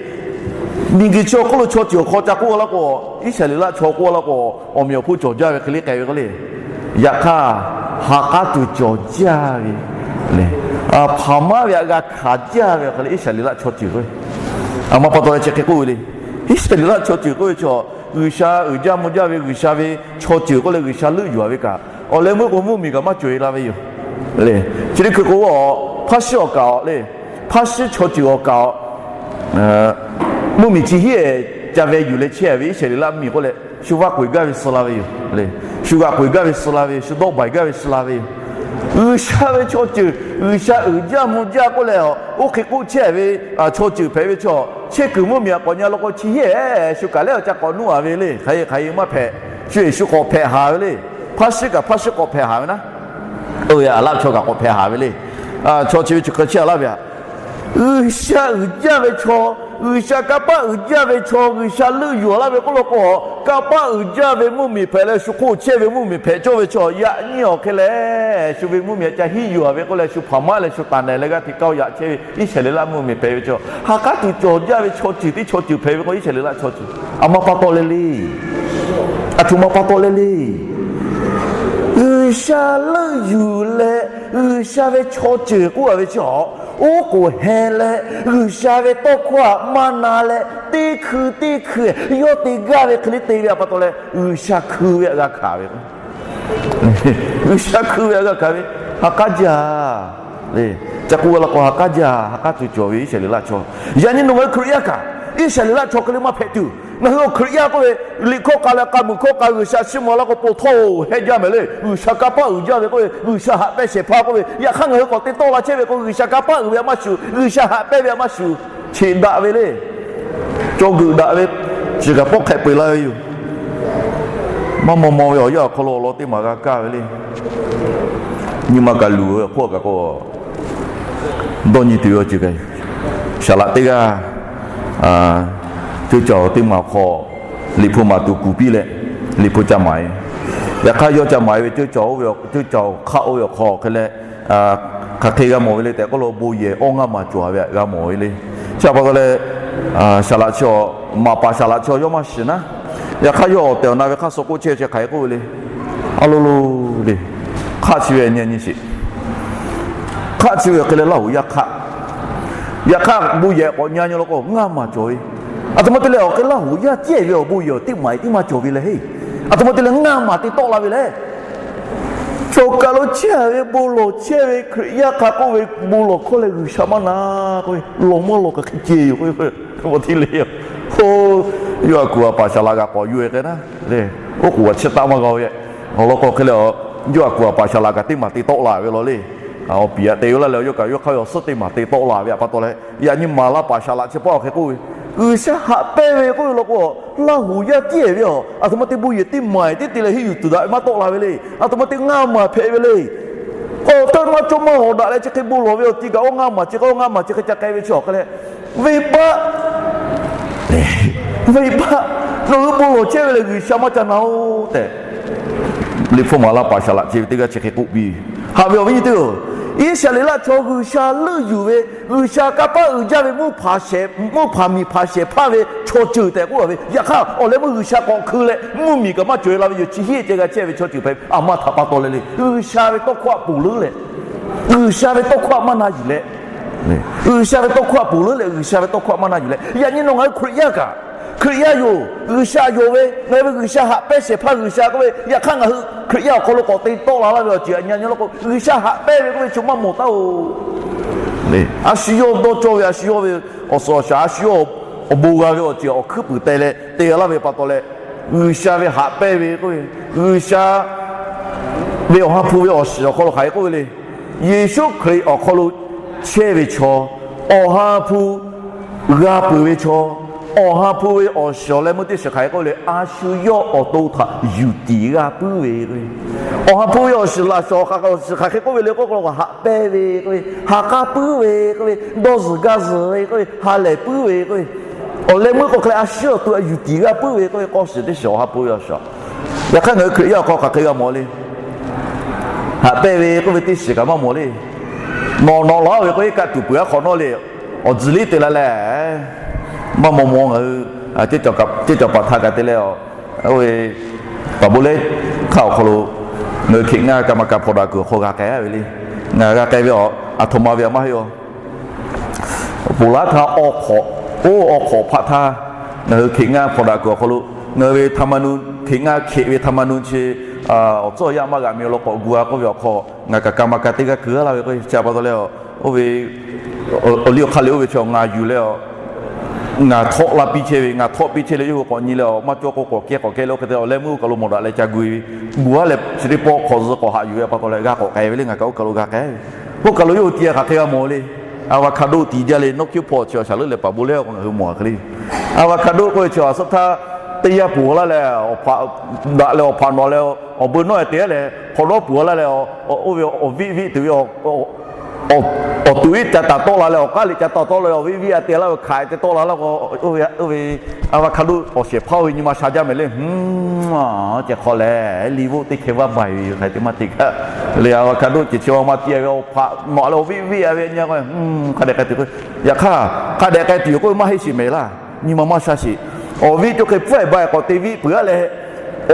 Miˬguiˬ chi awˬ hk'oˆ lo chaw ceuˬ awˬ hk'aw ca k'oˆ laˇ k'o, Iˉsaˍreˍlaˆ chaw k'oˆ laˇ k'o, awˬ meꞈ awˬ hponˇ cawˬ jaˇ ve hk'e le k'ai ve k'o le. Yaꞈ hk'aˇ, ha k'aˉ tuˬ cawˬ jaˇ ve le. Hpaˍ maˉ ve htaꞈ g'a hkanˍ jaˇ ve awˬ hk'e leh Iˉsaˍreˍlaˆ chaw ceuˬ k'o, a ma pa taw leh chi hk'e k'oˆ ve le. Iˉsaˍreˍlaˆ chaw ceuˬ k'oˆ ve chaw, G'uiˬsha uiˍ jaˇ mvuh jaˇ ve G'uiˬsha ve chaw ceuˬ k'oˆ leh G'uiˬsha leuˆ yuˬ-a ve kaꞈ, awˬ leh meuˇ k'o mvuhˇmiˬ kaꞈ maˇ cawˬ-e la ve yoˬ. Chi teˇ hkui k'o, hpaˇ shiˉ awˬ kaˍ-oꞈ le, hpaˇ shiˉ chaw ceuˬ awˬ kaˍ-oꞈ, mvuhˇmiˬ chi hiˉ-ehˍ ca ve yuˬ leh chehˇ ve Iˉsaˍreˍlaˆ mvuhˇmiˬ k'oˆ leh, shu vaˇ k'oꞈ-e gaˇ ve suh la ve yoˬ le. Shu g'aꞈ k'oꞈ-e gaˇ ve suh la ve, shu dawˆ baiˬ gaˇ ve suh la ve yoˬ. G'uiˬsha ve chaw ceuˬ, G'uiˬsha uiˍ jaˇ mvuh jaˇ k'oˆ leh, oˇ hk'e k'oˆ chehˇ ve chaw ceuˬ hpehꞈ ve chaw, chehˇ kuiˬ mvuhˇmiˬ htaꞈ k'awꞈ nyi law k'o, chi hiˉ-ehˍ shu kaꞈ lehˬ awˬ ca k'awꞈ nuˇ-a ve le. Hk'aˬ hk'e hk'aˬ hk'e maˇ hpehꞈ. Shu-eˬ shu k'awꞈ hpehꞈ haˍ ve le. Hpaˇ shiˉ kaꞈ hpaˇ shiˉ k'awꞈ hpehꞈ haˍ ve naˉ, oˇ ve Aˍlaˆ chaw kaꞈ k'awꞈ hpehꞈ haˍ ve le. Chaw chi ve chi hk'e chehˇ-a laˇ ve htaꞈ, G'uiˬsha uiˍ jaˇ ve chaw, G'uiˬsha kanˇ paˆ uiˍ jaˇ ve chaw, G'uiˬsha leuˆ yuˬ-a laˇ ve k'oˆ law k'o, kanˇ paˆ uiˍ jaˇ ve mvuhˇmiˬ hpehꞈ leh, shu hk'oˆ chehˇ ve mvuhˇmiˬ hpehꞈ cawˇ ve chaw, yaꞈ nyi awˬ hk'e lehˬ shu ve mvuhˇmiˬ htaꞈ ca hiˉ yuˬ-a ve k'oˆ leh, shu hpaˍ maˉ leh shu taˍ nehˬ leh g'aˇ hteꞈ kaˇ-o yaꞈ chehˇ ve Iˉsaˍreˍlaˆ mvuhˇmiˬ hpehꞈ ve chaw, ha k'aˉ tuˬ cawˬ jaˇ ve chaw ceuˬ teˇ chaw ceuˬ hpehꞈ ve k'o, Iˉsaˍreˍlaˆ chaw ceuˬ a ma pa taw leh le. Aˬ htoꞈ ma pa taw leh le. G'uiˬsha leuˆ yuˬ leh G'uiˬsha ve chaw ceuˬ k'oˆ-a ve chi awˬ, oˉ k'oˍ heh leh G'uiˬsha ve tawˇ hkawˇ htaꞈ maˇ na leh, teˇ hkui teˇ hkui yawˇ te gaˇ ve hk'e le te ve htaꞈ pa taw leh, G'uiˬsha hkui ve htaꞈ g'a hkanˍ ve G'uiˬsha hkui ve htaꞈ g'a hkanˍ ve, ha k'aˉ jaˇ le. Ca k'oˆ laˇ k'o, ha k'aˉ jaˇ, ha k'aˉ tuˬ cawˬ ve Iˉsaˍreˍlaˆ chaw. Yaꞈ nyi nawˬ ngaˬ hui Hkriꞈ yaˇ kaꞈ, Iˉsaˍreˍlaˆ chaw hk'e le maˇ hpehꞈ tuˬ, ngaˬ hui awˬ Hkriꞈ yaˇ k'oˆ ve, liꞈ hkawˇ k'a leh k'a muiˬ hkawˇ k'a G'uiˬsha chiˇ mvuh laˇ k'o, po htawˇ-oˬ heh jaˇ mehˍ le. G'uiˬsha kanˇ paˆ uiˍ jaˇ ve k'oˆ ve, G'uiˬsha haꞈ pehnˇ shehˍ hpaˇ k'oˆ ve, yaꞈ hk'aˇ ngaˬ hui k'awꞈ te tawˆ la chehˇ ve k'o, G'uiˬsha kanˇ paˆ uiˍ ve htaꞈ maˇ shuˍ, G'uiˬsha haꞈ pehnˇ ve htaꞈ maˇ shuˍ, cheꞈ daꞈ ve le. Caw geuꞈ daꞈ ve, chi kaꞈ pawˆ hk'ehꞈ peu-eˬ laˇ ve yoˬ. Maˇ maw maw ve awˬ yanˇ awˬ hk'aw lo awˬ lawn teˇ maˬ g'a kaˇ ve le. Nyi ma kaꞈ luˬ ve awˬ hk'oˆ kaꞈ k'o, dawˇ nyi tuˬ ve awˬ ceuˬ kaꞈ yoˬ. Saˍ laꞈ teˇ g'aˇ, ceuˇ caˬ teˇ maˬ awˬ hk'aw, liꞈ hpu maˍ tuˬ kuˬ piˇ leh, liꞈ hpu ca maˍ-e. Yaꞈ hk'aˇ yawˇ ca maˍ-e ve ceuˇ caˬ oˇ ve, ceuˇ caˬ hk'aˆ oˇ ve awˬ hk'aw hk'e leh, Hk'aˬ hk'e g'a mawˬ ve le tehꞈ k'oˆ lo, bon yehˬ awˇ ngaˇ maˬ cawˬ ve htaꞈ g'a mawˬ ve le. Chi pa taw leh, saˍ laꞈ chi, maˍ paˍ saˍ laꞈ chi yawˇ maˇ shiˍ naˉ. Yaꞈ hk'aˇ yawˇ awˬ tehˬ awˬ na ve hk'aˇ suh k'oˆ chehˇ chi hk'aˬ hk'e k'oˆ ve le. A lo lo le. Hk'aˆ chi ve nyi nyi sheˍ. Hk'aˆ chi ve awˬ hk'e leh Laˇ huˍ yaˇ hk'aˆ. Yaꞈ hk'aˇ bon yehˬ k'awꞈ nyi nyi law k'o, ngaˇ maˬ cawˬ ve. Aˬ htoꞈ ma te leh awˬ hk'e Laˇ huˍ yaˇ tiˉ ve awˬ bon yehˬ teˇ maˬ teˇ maˇ cawˬ ve leh heˆ. Aˬ htoꞈ ma te leh ngaˇ maˬ te tawˆ la ve leh, chaw kaˬ lo chehˇ ve bon lawˬ chehˇ ve Hkriꞈ yaˇ hk'a k'oˆ ve, bon lawˬ hkawˇ leh G'uiˬsha maˇ na k'oˆ ve, lawˬ maˇ lawˬ kaꞈ hk'e ceh yoˬ k'oˆ ve, a ti le. Oˇ, yawˇ a kuˬ a paˍ saˍ laꞈ kaꞈ k'awꞈ yuˬ e k'ai naˉ le. Oˉ k'oˍ a chi taˆ maˇ g'a ve, awˬ lawn k'o hk'e leh, yawˇ a kuˬ a paˍ saˍ laꞈ kaꞈ teˇ maˬ te tawˆ la ve law le. Awˬ piˍ aꞈ te laˇ leh yawˇ kaꞈ yawˇ hk'aˇ ve awˬ suhˉ teˇ maˬ te tawˆ la ve pa taw leh, yaꞈ nyi maˍ laˇ paˍ saˍ laꞈ chi pa awˬ hk'e k'oˆ ve, G'uiˬsha haꞈ pehnˇ ve k'oˆ ve law k'o, Laˇ huˍ yaˇ tiˉ ve a, aˬ htoꞈ ma te bon yehˬ teˇ maˬ teˇ te leh henˇ yuˬ tuˬ daꞈ ve maˇ tawˆ la ve le. Aˬ htoꞈ ma te ngaˇ maˬ hpehꞈ ve le. K'awꞈ tawˇ maˇ cawˇ maˇ hawˍ daꞈ leh chi hk'e bon lawˬ ve awˬ ti kaꞈ awˇ ngaˇ maˬ chi hk'e awˇ ngaˇ maˬ chi hk'e ca k'ai ve chi awˬ hk'e leh, venˇbaˆ, venˇbaˆ, nawˬ hui bon lawˬ chehˇ ve lehˬ G'uiˬsha maˇ ca na-oˬ tehꞈ, liꞈ hpu maˍ laˇ paˍ saˍ laꞈ chi ve teˇ g'aˇ chi hk'e k'oˆ piˇ ve. Haꞈ ve awˬ viˉ nyi teˇ-oˬ, Iˉsaˍreˍlaˆ chaw G'uiˬsha leuˆ yuˬ ve, G'uiˬsha kanˇ paˆ uiˍ jaˇ ve mvuhˇ hpaˍ miˬ hpaˍ shehˍ hpaˇ ve chaw ceuˬ tehꞈ k'oˆ ve. Yaꞈ hk'aˇ awˬ leh meuˇ G'uiˬsha k'awꞈ hkui leh mvuhˇ miˬ kaꞈ maˇ cawˬ e la ve yoˬ. Chi hiˆ ceh g'a chehˇ ve chaw ceuˬ hpehꞈ ve. Aˬ ma htaꞈ pa taw leh le, G'uiˬsha ve tawˇ hkawˇ htaꞈ ponˬ leuˉ leh, G'uiˬsha ve tawˇ hkawˇ htaꞈ maˇ na yuˬ leh, G'uiˬsha ve tawˇ hkawˇ htaꞈ ponˬ leuˉ leh, G'uiˬsha ve tawˇ hkawˇ htaꞈ maˇ na yuˬ leh, yaꞈ nyi nawˬ ngaˬ hui Hkriꞈ yaˇ kaꞈ, Hkriꞈ yaˇ yoˬ, G'uiˬsha yonˍ ve, ngaˬ hui ve G'uiˬsha haꞈ pehnˇ shehˍ hpaˇ G'uiˬsha k'oˆ ve, yaꞈ hk'aˇ ngaˬ hui Hkriꞈ yaˇ awˬ hk'aw lo k'awꞈ te tawˆ la laˇ ve awˬ ceuˬ aꞈ nyi nyi law k'o, G'uiˬsha haꞈ pehnˇ ve k'oˆ ve chaw maˇ mawˬ taˉ-oˬ. A shu yawˇ dawˇ cawˇ ve, a shu yawˇ ve awˬ suhˍ awˬ shaˍ, a shu yawˇ awˬ bon g'a ve awˬ ceuˬ awˬ hkuiˉ puiˍ teh leh te g'a laˇ ve pa taw leh, G'uiˬsha ve haꞈ pehnˇ ve k'oˆ ve, G'uiˬsha ve Awˬ ha hpu ve awˬ shiˍ awˬ hk'aw lo hk'aˬ hk'e k'oˆ ve le. Yeˍsuˆ Hkriꞈ awˬ hk'aw lo chehˇ ve chaw, Awˬ ha hpu g'a peuˬ ve chaw, Awˬ ha hpu ve awˬ shiˍ awˬ leh meuˇ teˇ shiˍ hk'aˬ hk'e k'oˆ ve le. A shu yawˇ awˬ to htaꞈ yuˬ tiˍ g'a puiˉ ve k'o, Awˬ ha hpu ve awˬ shiˍ laꞈ shawˍ hk'aˬ hk'e k'oˆ ve le k'oˆ k'o, haꞈ pehnˇ ve k'oˆ ve, ha k'aˉ puiˉ ve k'oˆ ve, dawˇ zuhˬ gaˇ zuhˬ ve k'oˆ ve, ha lehˬ puiˉ ve k'oˆ ve, awˬ leh meuˇ k'o hk'e leh a shu yawˇ awˬ to htaꞈ yuˬ tiˍ g'a puiˉ ve k'oˆ ve k'awˇ shiˍ teˇ shiˍ Awˬ ha hpu ve awˬ shiˍ. Yaꞈ hk'aˇ ngaˬ hui Hkriꞈ yaˇ awˬ hk'aw hk'aˬ hk'e g'a mawˬ le. Haꞈ pehnˇ ve k'oˆ ve teˇ shiˍ kaꞈ maˇ mawˬ le. Nawˬ nawꞈ laˬ ve k'o, iˉ kaˆ tuˬ peuˬ aˉ hk'awꞈ nawˉ le, awˬ tzuhˬ liˇ te la leh, maˇ maw maw ngaˬ hui ceˇ cawˬ paˍ htaˇ kaꞈ te leh, oˇ ve paˍ bon lehˬ hk'aˇ awˬ hk'aw lo ngaˬ hui Hkriꞈ ngaˇ ka ma ka hpawnˬ daꞈ kuiˬ awˬ hk'aw g'a k'ai ve le. Ngaˬ g'a k'ai ve a, aˬ htoꞈ ma ve a maˇ heˆ a. Ponˬ laˉ htaˇ awˬ hk'awꞈ, oˇ awˬ hk'awꞈ hpaˆ htaˇ, ngaˬ hui Hkriꞈ ngaˇ hpawnˬ daꞈ kuiˬ awˬ hk'aw lo, ngaˬ hui ve htaˇ maˇ nu, Hkriꞈ ngaˇ hkeꞈ ve htaˇ maˇ nu chi, awˬ tcuhˉ awˬ yaˇ maˇ g'a mi law k'awꞈ gu a k'oˆ ve awˬ hk'aw, ngaˬ kaꞈ ka ma ka teˇ g'aˇ keu laˇ ve k'o, chi pa taw leh, oˇ ve awˬ liˇ awˬ hk'aˇ leh oˇ ve chi ngaˬ yuˬ leh, ngaˬ htawˆ laˇ piˇ chehˇ ve, ngaˬ htawˆ piˇ chehˇ leh yawˇ hui k'awꞈ nyi leh, maˇ cawˇ k'o k'awꞈ kehˉ k'awꞈ kehˉ leh oˇ hk'e te awˬ leh meuˇ oˇ kaˬ lo mawˬ daꞈ leh ca gu e ve, gu a leh chi teˇ pawˆ hk'awꞈ zuhꞈ k'awꞈ haꞈ yuˬ ve pa taw leh g'a k'awꞈ k'ai ve le. Ngaˬ kaꞈ oˇ kaˬ lo g'a k'ai ve. Oˇ kaˬ lo yawˇ hui ti a hk'aˬ hk'e g'a mawˬ le. Avocado tiˍ jaˇ le, nawˉ hkiˇ hpawˇ chi awˬ shaˍ leuˆ leh paˍ bon lehˬ k'o ngaˬ hui mawˬ a hk'e le. Avocado k'oˆ ve chi awˬ suhˉ htaˇ teˇ yanˇ puˬ laˇ leh, daꞈ leh awˬ hpaꞈ nawꞈ leh, awˬ beu nawˉ e te a leh hk'awꞈ nawˉ puˬ laˇ leh, oˇ ve awˬ viˆ viˆ tuˬ ve awˬ tuꞈ iˉ ca taˍ tawˆ la leh, awˬ k'aˉ liꞈ ca taˍ tawˆ la leh, awˬ viˆ viˆ a te laˇ ve hk'aˬ hk'e te tawˆ la laˇ k'o, oˇ ve avocado awˬ shehˍ hpaˇ oˇ ve nyi ma sha jaˇ mehˍ le. Ceh hk'aw leh liˇ voˆ teˇ hkeh vaˇ baiˬ ve yoˬ hk'aˬ hk'e te maˇ te kaꞈ le. Avocado ceh chi ma ma ti a ve awˬ hpaꞈ nawꞈ leh awˬ viˆ viˆ a ve nyi k'o, hk'a dehꞈ k'ai tuˬ k'o, yaꞈ hk'aˇ hk'a dehꞈ k'ai tuˬ yoˬ k'oˆ ve maˇ heˆ sheˍ mehˍ laˇ. Nyi ma maˇ sha sheˍ. Awˬ viˆ cawˬ hk'e pfuhˇ e ba e k'awꞈ te viˆ peuˬ a leh,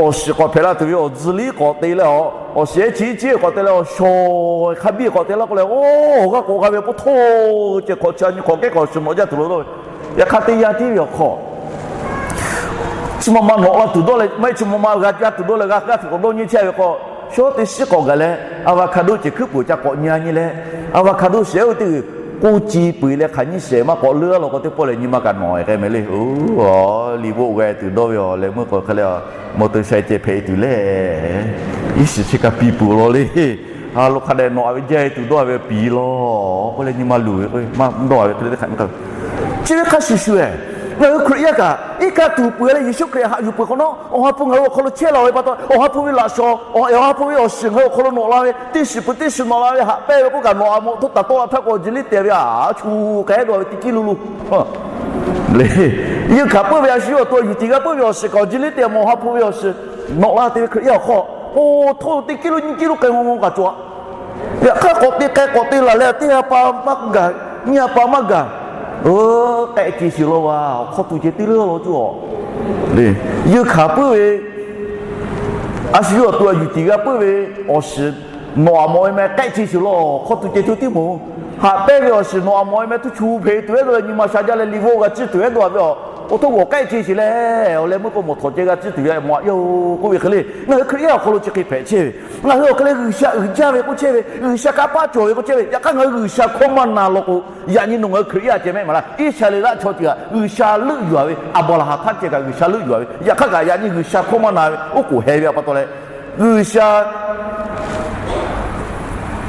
awˬ shiˍ k'awꞈ hpehꞈ la tuˬ ve awˬ tzuhˬ liˇ k'awꞈ te leh, awˬ shiˍ ehˉ chi iˉ ciˉ k'awꞈ te leh, awˬ shawˍ hk'a biˇ k'awꞈ te laˇ k'oˆ leh, oˇ g'aˇ k'awꞈ g'a ve pa taw, ceh hk'awꞈ chi a nyi hk'awꞈ kehˉ k'awꞈ shiˍ nawꞈ jaˇ tuˬ lo dawˇ ve. Yaꞈ hk'aˇ teˇ yanˇ tiˉ ve awˬ hk'aw, chi ma ma nawꞈ la tuˬ dawˇ leh maˇ heˆ, chi ma ma g'a jaˇ tuˬ dawˇ leh g'a g'aˇ tuˬ k'awꞈ dawˇ nyi chehˇ ve k'o, shawˉ teˇ shiˉ k'awꞈ gaˬ leh avocado ceh hkuiˉ peuˬ ca k'awꞈ nyi a nyi leh, avocado shehˍ oˇ ve teˇ g'uiˬ k'oˇ ci peu eˬ leh hk'aˬ nyiˇ shehˍ maˇ k'awꞈ leuˉ a law k'o teˇ pawˆ lehˬ nyi ma kaꞈ nawꞈ e k'ai mehˍ le. Oˇ, liˇ voˆ g'a e tuˬ dawˇ ve awˬ leh meuˇ k'awꞈ hk'e leh, motorcycle ceh hpehꞈ e tuˬ le. Iˉ shiˍ chi kaꞈ piˇ peuˬ law le. A lo hk'a dehꞈ nawꞈ a ve jaˇ e tuˬ dawˇ a ve piˇ law k'oˆ leh nyi ma luˬ ve k'o, maˇ dawˇ a ve hk'e le teˇ hk'aꞈ nyi k'ai. Chi ve hk'a shuˍ shuˍ e, ngaˬ hui Hkriꞈ yaˇ kaꞈ iˉ kaˆ tuˬ peuˬ leh Yeˍsuˆ Hkriꞈ haꞈ yuˬ peuˬ hk'awꞈ nawˉ, Awˬ ha hpu ngaˬ hui awˬ hk'aw lo chehˇ la ve pa taw, Awˬ ha hpu ve laꞈ shawnˍ, Awˬ ha hpu ve awˬ shiˍ ngaˬ hui awˬ hk'aw lo nawꞈ la ve, teˇ shiˍ peuˬ teˇ shiˍ nawꞈ la ve haꞈ pehnˇ ve k'oˆ kaꞈ nawꞈ a mawˬ htoˇ taˍ tawˆ la htaˇ k'o, awˬ ji liˇ te ve a chu k'ai dawˇ ve teˇ kiˉ lo lo le. Yeˇ hkanˍ peuˬ ve a shu yawˇ awˬ to yuˬ tiˍ g'a peuˬ ve awˬ shiˍ kaꞈ awˬ ji liˇ te a mawˬ Awˬ ha hpu ve awˬ shiˍ nawꞈ la te ve Hkriꞈ yaˇ awˬ hk'aw, oˇ htoˇ teˇ kiˉ lo nyiˇ kiˉ lo k'ai maw maw kaꞈ cawˬ a. Yaꞈ hk'aˇ k'awꞈ te k'ai k'awꞈ te laˬ leh teˇ g'aˇ pa maˇ gaˬ, nyiˇ g'aˇ pa maˇ gaˬ. K'ehˆ ce shiˍ law va, awˬ hk'aw tu ceh teˇ leuˉ law cuˇ awˬ le. Yeunˇ hkanˍ puiˉ ve, a shu yawˇ awˬ to a yuˬ tiˍ g'a puiˉ ve awˬ shiˍ nawˬ aꞈ mawˬ ve meh k'ehˆ ce shiˍ law, awˬ hk'aw tu ceh teˇ tiˉ moˍ. Haꞈ pehnˇ ve awˬ shiˍ nawˬ aˬ mawˬ ve meh tuˇ chu hpehꞈ tuˬ ehˉ dawˇ leh nyi ma sha jaˇ leh liꞈ bvuhꞈ g'a ciˇ tuˬ ehˉ dawˇ ve awˬ, awˬ htoˆ g'awˬ k'ehˆ ce shiˍ leh awˬ leh meuˇ k'o mawˬ htawꞈ ceh g'a ciˇ tuˬ ve mawˬ aꞈ yaˇ-oˬ k'oˆ ve hk'e le. Ngaˬ hui Hkriꞈ yaˇ awˬ hk'aw lo chi hk'e hpehꞈ chehˇ ve, ngaˬ hui awˬ hk'e leh G'uiˬsha uiˍ jaˇ ve k'oˆ chehˇ ve, G'uiˬsha kanˇ paˆ cawˬ ve k'oˆ chehˇ ve, yaꞈ hk'aˇ ngaˬ hui G'uiˬsha hkawˇ maˇ na law k'o, yaꞈ nyi nawˬ ngaˬ hui Hkriꞈ yaˇ ceh mehˆ maˍ laˇ. Iˉsaˍreˍlaˆ chaw ceuˬ htaꞈ G'uiˬsha leuˆ yuˬ-a ve, Aˍbraˍhanˍ htaˇ ceh kaꞈ G'uiˬsha leuˆ yuˬ-a ve, yaꞈ hk'aˇ kaꞈ yaꞈ nyi G'uiˬsha hkawˇ maˇ na ve oˉ k'oˍ heh ve htaꞈ pa taw leh, G'uiˬsha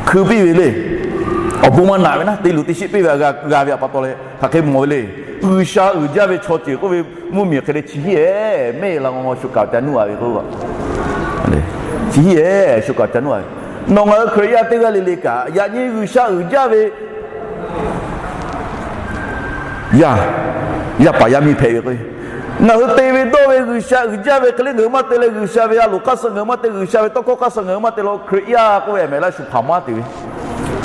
hkui piˇ ve le. Awˬ bon maˇ naꞈ ve naˉ, te luˬ te sheˆ piˇ ve htaꞈ g'a ve htaꞈ pa taw leh hk'aˬ hk'e mawˬ ve le. G'uiˬsha uiˍ jaˇ ve chaw ceuˬ k'oˆ ve mvuhˇmiˬ hk'e le chi hiˉ-ehˍ mehˆ la ngaw shu kaꞈ ca nuˇ-a ve k'o, chi hiˉ-ehˍ shu kaꞈ ca nuˇ-a ve. Nawˬ ngaˬ hui Hkriꞈ yaˇ teˇ g'aˇ le le kaꞈ yaꞈ nyi G'uiˬsha uiˍ jaˇ ve yaˇ, yaˇ paˍ yaˇ miˇ hpehꞈ ve k'o, ngaˬ hui te ve dawˇ ve G'uiˬsha uiˍ jaˇ ve hk'e le ngaˬ hui maˇ te leh, G'uiˬsha ve a loˍ hk'aˇ suh ngaˬ hui maˇ te, G'uiˬsha ve tawˇ hkawˇ hk'aˇ suh ngaˬ hui maˇ te law, Hkriꞈ yaˇ k'oˆ ve mehˍ laˇ shu hpaˍ maˇ te ve,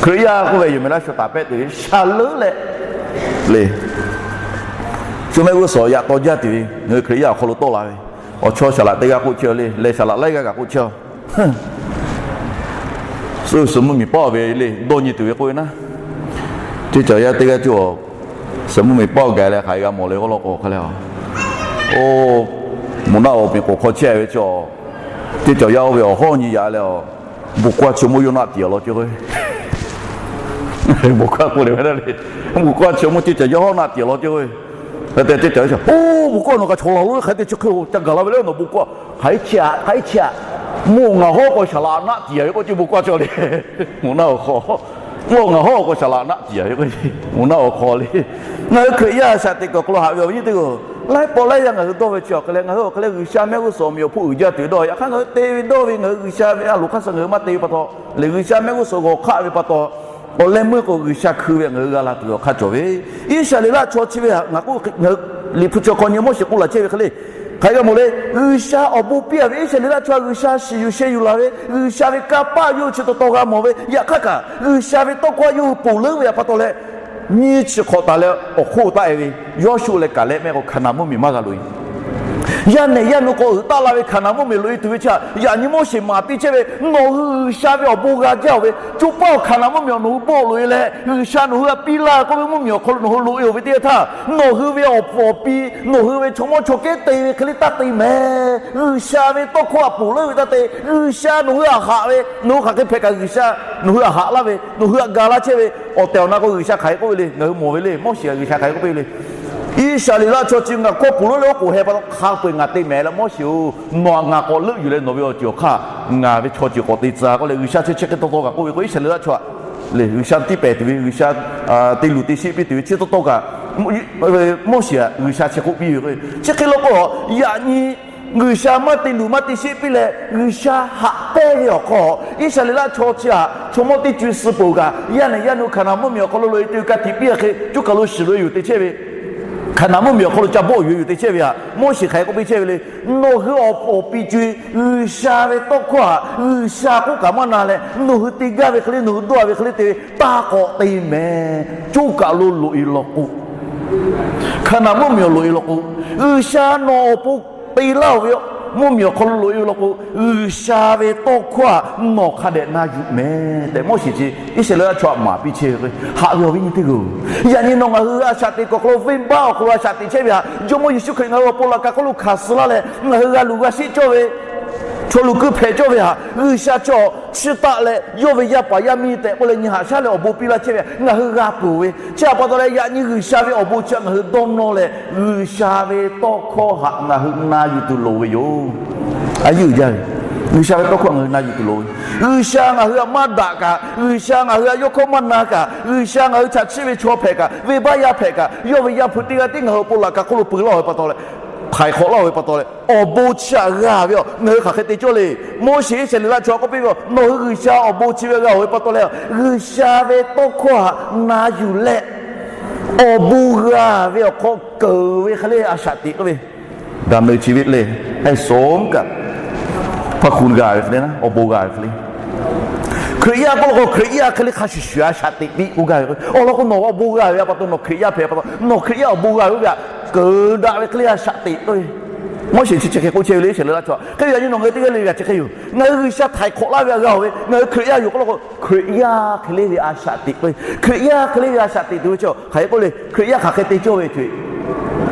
Hkriꞈ yaˇ k'oˆ ve yehˬ mehˍ laˇ shu taˍ pehˆ te ve sha leuˉ leh le. Shu mehˆ g'uˇ suhˍ yaꞈ taw jaˇ tuˬ ve ngaˬ hui Hkriꞈ yaˇ awˬ hk'aw lo tawˆ la ve, awˬ chawˇ saˍ laꞈ teˇ g'aˇ k'oˆ chehˇ le, leh saˍ laꞈ laiˉ g'aˇ kaꞈ k'oˆ chehˇ. Suh suhˍ mvuhˇmiˬ paˆ ve le dawˇ nyi tuˬ ve k'oˆ ve naˉ, teˇ cawˬ yaˇ teˇ g'aˇ cawˬ, suhˍ mvuhˇmiˬ paˆ gaˬ leh hk'aˬ hk'e g'a mawˬ le k'oˆ law k'o hk'a le, oˇ, moˬ naˆ awˬ miˬ k'oˍ hk'aw chehˇ ve cawˬ, teˇ cawˬ yaˇ oˇ ve awˬ hawˉ nyi yaꞈ leh, bon kawˇ chi mvuhˇ yawˇ naˆ tiˍ-a law ceh k'o, bon kawˇ k'oˆ le, bon kawˇ chi mvuhˇ teˇ cawˬ yaˇ hawˉ naˆ tiˍ-a law ceh k'o, hk'e te teˇ cawˬ yaˇ, oˇ, bon kawˇ nawˬ kaꞈ chaw la lo hk'e te chi hk'e ca gaˬ la ve le, nawˬ bon kawˇ hk'aˬ hk'e chi hk'aˬ hk'e chi-a, mvuhˇ ngaˬ hawˉ k'aw shaˍ laꞈ naˆ tiˍ-a ve k'o ceh bon kawˇ chi le, moˬ naˆ awˬ hk'aw, mvuhˇ ngaˬ hawˉ k'aw shaˍ laꞈ naˆ tiˍ-a ve k'o, moˬ naˆ awˬ hk'aw le. Ngaˬ hui Hkriꞈ yaˇ shaꞈ teꞈ kuiˬ awˬ hk'aw lo haꞈ ve awˬ viˉ nyi teˇ hpaˍ-oˬ, laiˉ pawˆ laiˉ yaˇ ngaˬ hui dawˇ ve chi awˬ hk'e leh ngaˬ hui awˬ hk'e leh G'uiˬsha mehˆ g'uˇ suhˍ awˬ meꞈ awˬ hponˇ uiˍ jaˇ tuˬ ve dawˇ, yaꞈ hk'aˇ ngaˬ hui te ve dawˇ ve ngaˬ hui G'uiˬsha ve a loˍ hk'aˇ suh ngaˬ hui maˇ te ve pa taw, lehˬ G'uiˬsha mehˆ g'uˇ suhˍ g'awˬ hk'aˆ ve pa taw, awˬ leh meuˇ k'o G'uiˬsha hkui ve ngaˬ hui g'a la tuˬ ve awˬ hk'aˇ cawˬ ve, Iˉsaˍreˍlaˆ chaw chi ve htaꞈ ngaˬ k'oˆ, ngaˬ hui Liꞈ hpu chi hk'aw nyi mawˇ shiˍ k'oˆ laˬ chehˇ ve hk'e le. Hk'aˬ hk'e g'a mawˬ le, G'uiˬsha awˬ bon piˇ-a ve, Iˉsaˍreˍlaˆ chaw htaꞈ G'uiˬsha shiˍ yuˬ sheh yuˬ laˬ ve, G'uiˬsha ve kanˇ paˆ yawˇ hui chi taw taw g'a mawˬ ve, yaꞈ hk'aˇ kaꞈ G'uiˬsha ve tawˇ hkawˇ yawˇ hui ponˬ leuˉ ve htaꞈ pa taw leh, nyiˇ chi hk'awꞈ taˍ leh awˬ hk'oˆ taˆ-e ve, Yawˇsuˆ leh Kaˍlehˆ mehˆ k'o Hkaˍnanˍ mvuhˇmiˬ maˇ g'a loꞈ-e. Yaˇ nehˬ yaˇ nu k'o uiˍ taˆ la ve Hkaˍnanˍ mvuhˇmiˬ loꞈ-e tuˬ ve chi htaꞈ yaꞈ nyi Moˉseˍ maˍ piˇ chehˇ ve, nawˬ hui G'uiˬsha ve awˬ bon g'a jaˇ-oˬ ve, co paˆ awˬ Hkaˍnanˍ mvuhˇmiˬ awˬ nawˬ hui bawˆ loꞈ-e leh, G'uiˬsha nawˬ hui htaꞈ piˇ laˇ k'oˆ ve mvuhˇmiˬ awˬ hk'aw lo nawˬ hui loꞈ-e-oˬ ve teˇ yanˇ htaˇ, nawˬ hui ve awˬ puˍ awˬ pi, nawˬ hui ve chaw mawˇ chaw kehˉ te ve hk'e le taˇ te mehˍ. G'uiˬsha ve tawˇ hkawˇ htaꞈ ponˬ leuˉ ve taˇ te. G'uiˬsha nawˬ hui htaꞈ haꞈ ve, nawˬ hui hk'aˬ hk'e hpehꞈ kaꞈ G'uiˬsha nawˬ hui htaꞈ haꞈ laˇ ve, nawˬ hui htaꞈ ga laˇ chehˇ ve, awˬ tehˬ awˬ na k'o G'uiˬsha hk'aˬ hk'e k'oˆ ve le. Ngaˬ hui mawˬ ve le, Moˉseˍ htaꞈ G'uiˬsha hk'aˬ hk'e k'oˆ piˇ ve le. Iˉsaˍreˍlaˆ chaw chi ngaˬ hkawˇ ponˬ leuˉ leh oˉ k'oˍ heh pa taw hk'a peu-eˬ ngaˬ te mehˍ leh, Moˉseˍ-oˬ, nawˬ htaꞈ ngaˬ k'awꞈ leuˆ yuˬ leh nawˬ ve awˬ ceuˬ awˬ hk'aˇ ngaˬ ve chaw ceuˬ k'awꞈ te tcuh k'oˆ leh, G'uiˬsha chi chi hk'e taw taw kaꞈ k'oˆ ve k'o, Iˉsaˍreˍlaˆ chaw htaꞈ le G'uiˬsha tiˇ pehˍ tuˬ ve, G'uiˬsha te luˬ te sheˆ piˇ tuˬ ve chi taw taw kaꞈ Moˉseˍ htaꞈ G'uiˬsha chi k'oˆ piˇ ve k'o, chi hk'e law k'o, yaꞈ nyi G'uiˬsha maˇ te luˬ maˇ te sheˆ piˇ leh G'uiˬsha haꞈ pehnˇ ve awˬ hk'aw, Iˉsaˍreˍlaˆ chaw chi htaꞈ chaw mawˇ teˇ co-e suh peuˬ kaꞈ, yaˇ nehˬ yaˇ nu Hkaˍnanˍ mvuhˇmiˬ awˬ hk'aw lo loꞈ-e tuˬ ka tiꞈ piˇ hk'e, co kaˬ lo shiˍ loꞈ-e yuˬ te chehˇ ve, Hkaˍnanˍ mvuhˇmiˬ awˬ hk'aw lo ca bawˆ yuˬ-e yuˬ te chehˇ ve htaꞈ Moˉseˍ hk'aˬ hk'e k'oˆ piˇ chehˇ ve le. Nawˬ hui awˬ puˍ awˬ pi co-e G'uiˬsha ve tawˇ hkawˇ htaꞈ G'uiˬsha k'oˆ kaꞈ maˇ na leh, nawˬ hui te gaˇ ve hk'e le, nawˬ hui dawˇ-a ve hk'e le te ve taˇ k'awꞈ te mehˍ. Co kaˬ lo loꞈ-e law k'o, Hkaˍnanˍ mvuhˇmiˬ awˬ loꞈ-e law k'o, G'uiˬsha nawˬ awˬ pon te laˇ-oˬ ve mvuhˇmiˬ awˬ hk'aw lo loꞈ-e law k'o, G'uiˬsha ve tawˇ hkawˇ htaꞈ nawˬ hk'a dehꞈ na yuˬ mehˍ tehꞈ Moˉseˍ chi Iˉsaˍreˍlaˆ chaw htaꞈ maˍ piˇ chehˇ ve k'o, haꞈ ve awˬ viˉ nyi teˇ hpaˍ-oˬ, yaꞈ nyi nawˬ ngaˬ hui a shaꞈ teꞈ kuˬ awˬ hk'aw lo venˇbaˆ awˬ hk'aw lo a shaꞈ teꞈ chehˇ ve htaꞈ Jawˇmawˇ Yeˍsuˆ Hkriꞈ ngaˬ hui awˬ pon laꞈ ka hk'oˆ lo hkanˍ suh laˇ leh ngaˬ hui g'a luˬ g'a sheˆ cawˇ ve, chaw luˬ kuiˬ hpehꞈ cawˇ ve htaꞈ G'uiˬsha chaw chiˇ taˆ leh yawˇ ve yaˇ paˍ yaˇ miˇ tehꞈ k'oˆ leh nyi haꞈ shaˉ leh awˬ bon piˇ laˇ chehˇ ve htaꞈ ngaˬ hui g'a peuˬ ve chi htaꞈ pa taw leh, yaꞈ nyi G'uiˬsha ve awˬ bon chi htaꞈ ngaˬ hui dawˇ nawˇ leh, G'uiˬsha ve tawˇ hkawˇ htaꞈ ngaˬ hui na yuˬ tuˬ loˍ ve yoˬ. A yehˬ jaˇ ve, G'uiˬsha ve tawˇ hkawˇ ngaˬ hui na yuˬ tuˬ loˍ ve. G'uiˬsha ngaˬ hui htaꞈ maˇ daꞈ kaꞈ, G'uiˬsha ngaˬ hui htaꞈ yawˇ hkawˇ maˇ na kaꞈ, G'uiˬsha ngaˬ hui chaꞈ chiˆ ve chaw hpehꞈ kaꞈ, venˇbaˆ yaˇ hpehꞈ kaꞈ, yawˇ ve Yaˇ hpu teˇ g'aˇ tiˉ ngaˬ hui awˬ pon laꞈ ka hk'oˆ lo pui laˇ-oˬ ve pa taw leh, htaiˍ hk'awꞈ laˇ-oˬ ve pa taw leh, awˬ bon chi htaꞈ g'a ve ngaˬ hui hk'aˬ hk'e te cawˇ le. Moˉseˍ Iˉsaˍreˍlaˆ chaw k'oˆ piˇ ve, Nawˬ hui G'uiˬsha awˬ bon chi ve g'a-oˬ ve pa taw leh, G'uiˬsha ve tawˇ hkawˇ htaꞈ na yuˬ leh, awˬ bon g'a ve awˬ hk'aw keunˍ ve hk'e le a shaꞈ teꞈ k'oˆ ve, daꞈ meuꞈ chi ve le, a soˍ kaꞈ hpaˇ hku g'a ve hk'e le, awˬ bon g'a ve hk'e le. Hkriꞈ yaˇ k'oˆ law k'o, Hkriꞈ yaˇ hk'e le hk'a shuˍ shuˍ a shaꞈ teꞈ piˇ k'oˆ gaˇ ve k'o, awˬ lawn k'o nawˬ awˬ bon g'a ve pa taw, nawˬ Hkriꞈ yaˇ hpehꞈ pa taw, nawˬ Hkriꞈ yaˇ awˬ bon g'a ve oˇ ve htaꞈ keunˍ daꞈ ve hk'e le a shaꞈ teꞈ k'oˆ ve. Moˉseˍ chi chi hk'e k'oˆ chehˇ ve le, Iˉsaˍreˍlaˆ chaw. Hk'e ve yaꞈ nyi nawˬ ngaˬ hui teˇ g'aˇ le g'a chi hk'e yoˬ. Ngaˬ hui G'uiˬsha htaiˍ hk'awꞈ laˇ ve htaꞈ g'a-oˬ ve, ngaˬ hui Hkriꞈ yaˇ yoˬ k'oˆ law k'o, Hkriꞈ yaˇ hk'e le ve a shaꞈ teꞈ k'oˆ ve. Hkriꞈ yaˇ hk'e le ve a shaꞈ teꞈ tuˬ ve chi hk'aˬ hk'e k'oˆ le, Hkriꞈ yaˇ hk'aˬ hk'e te cawˇ ve ce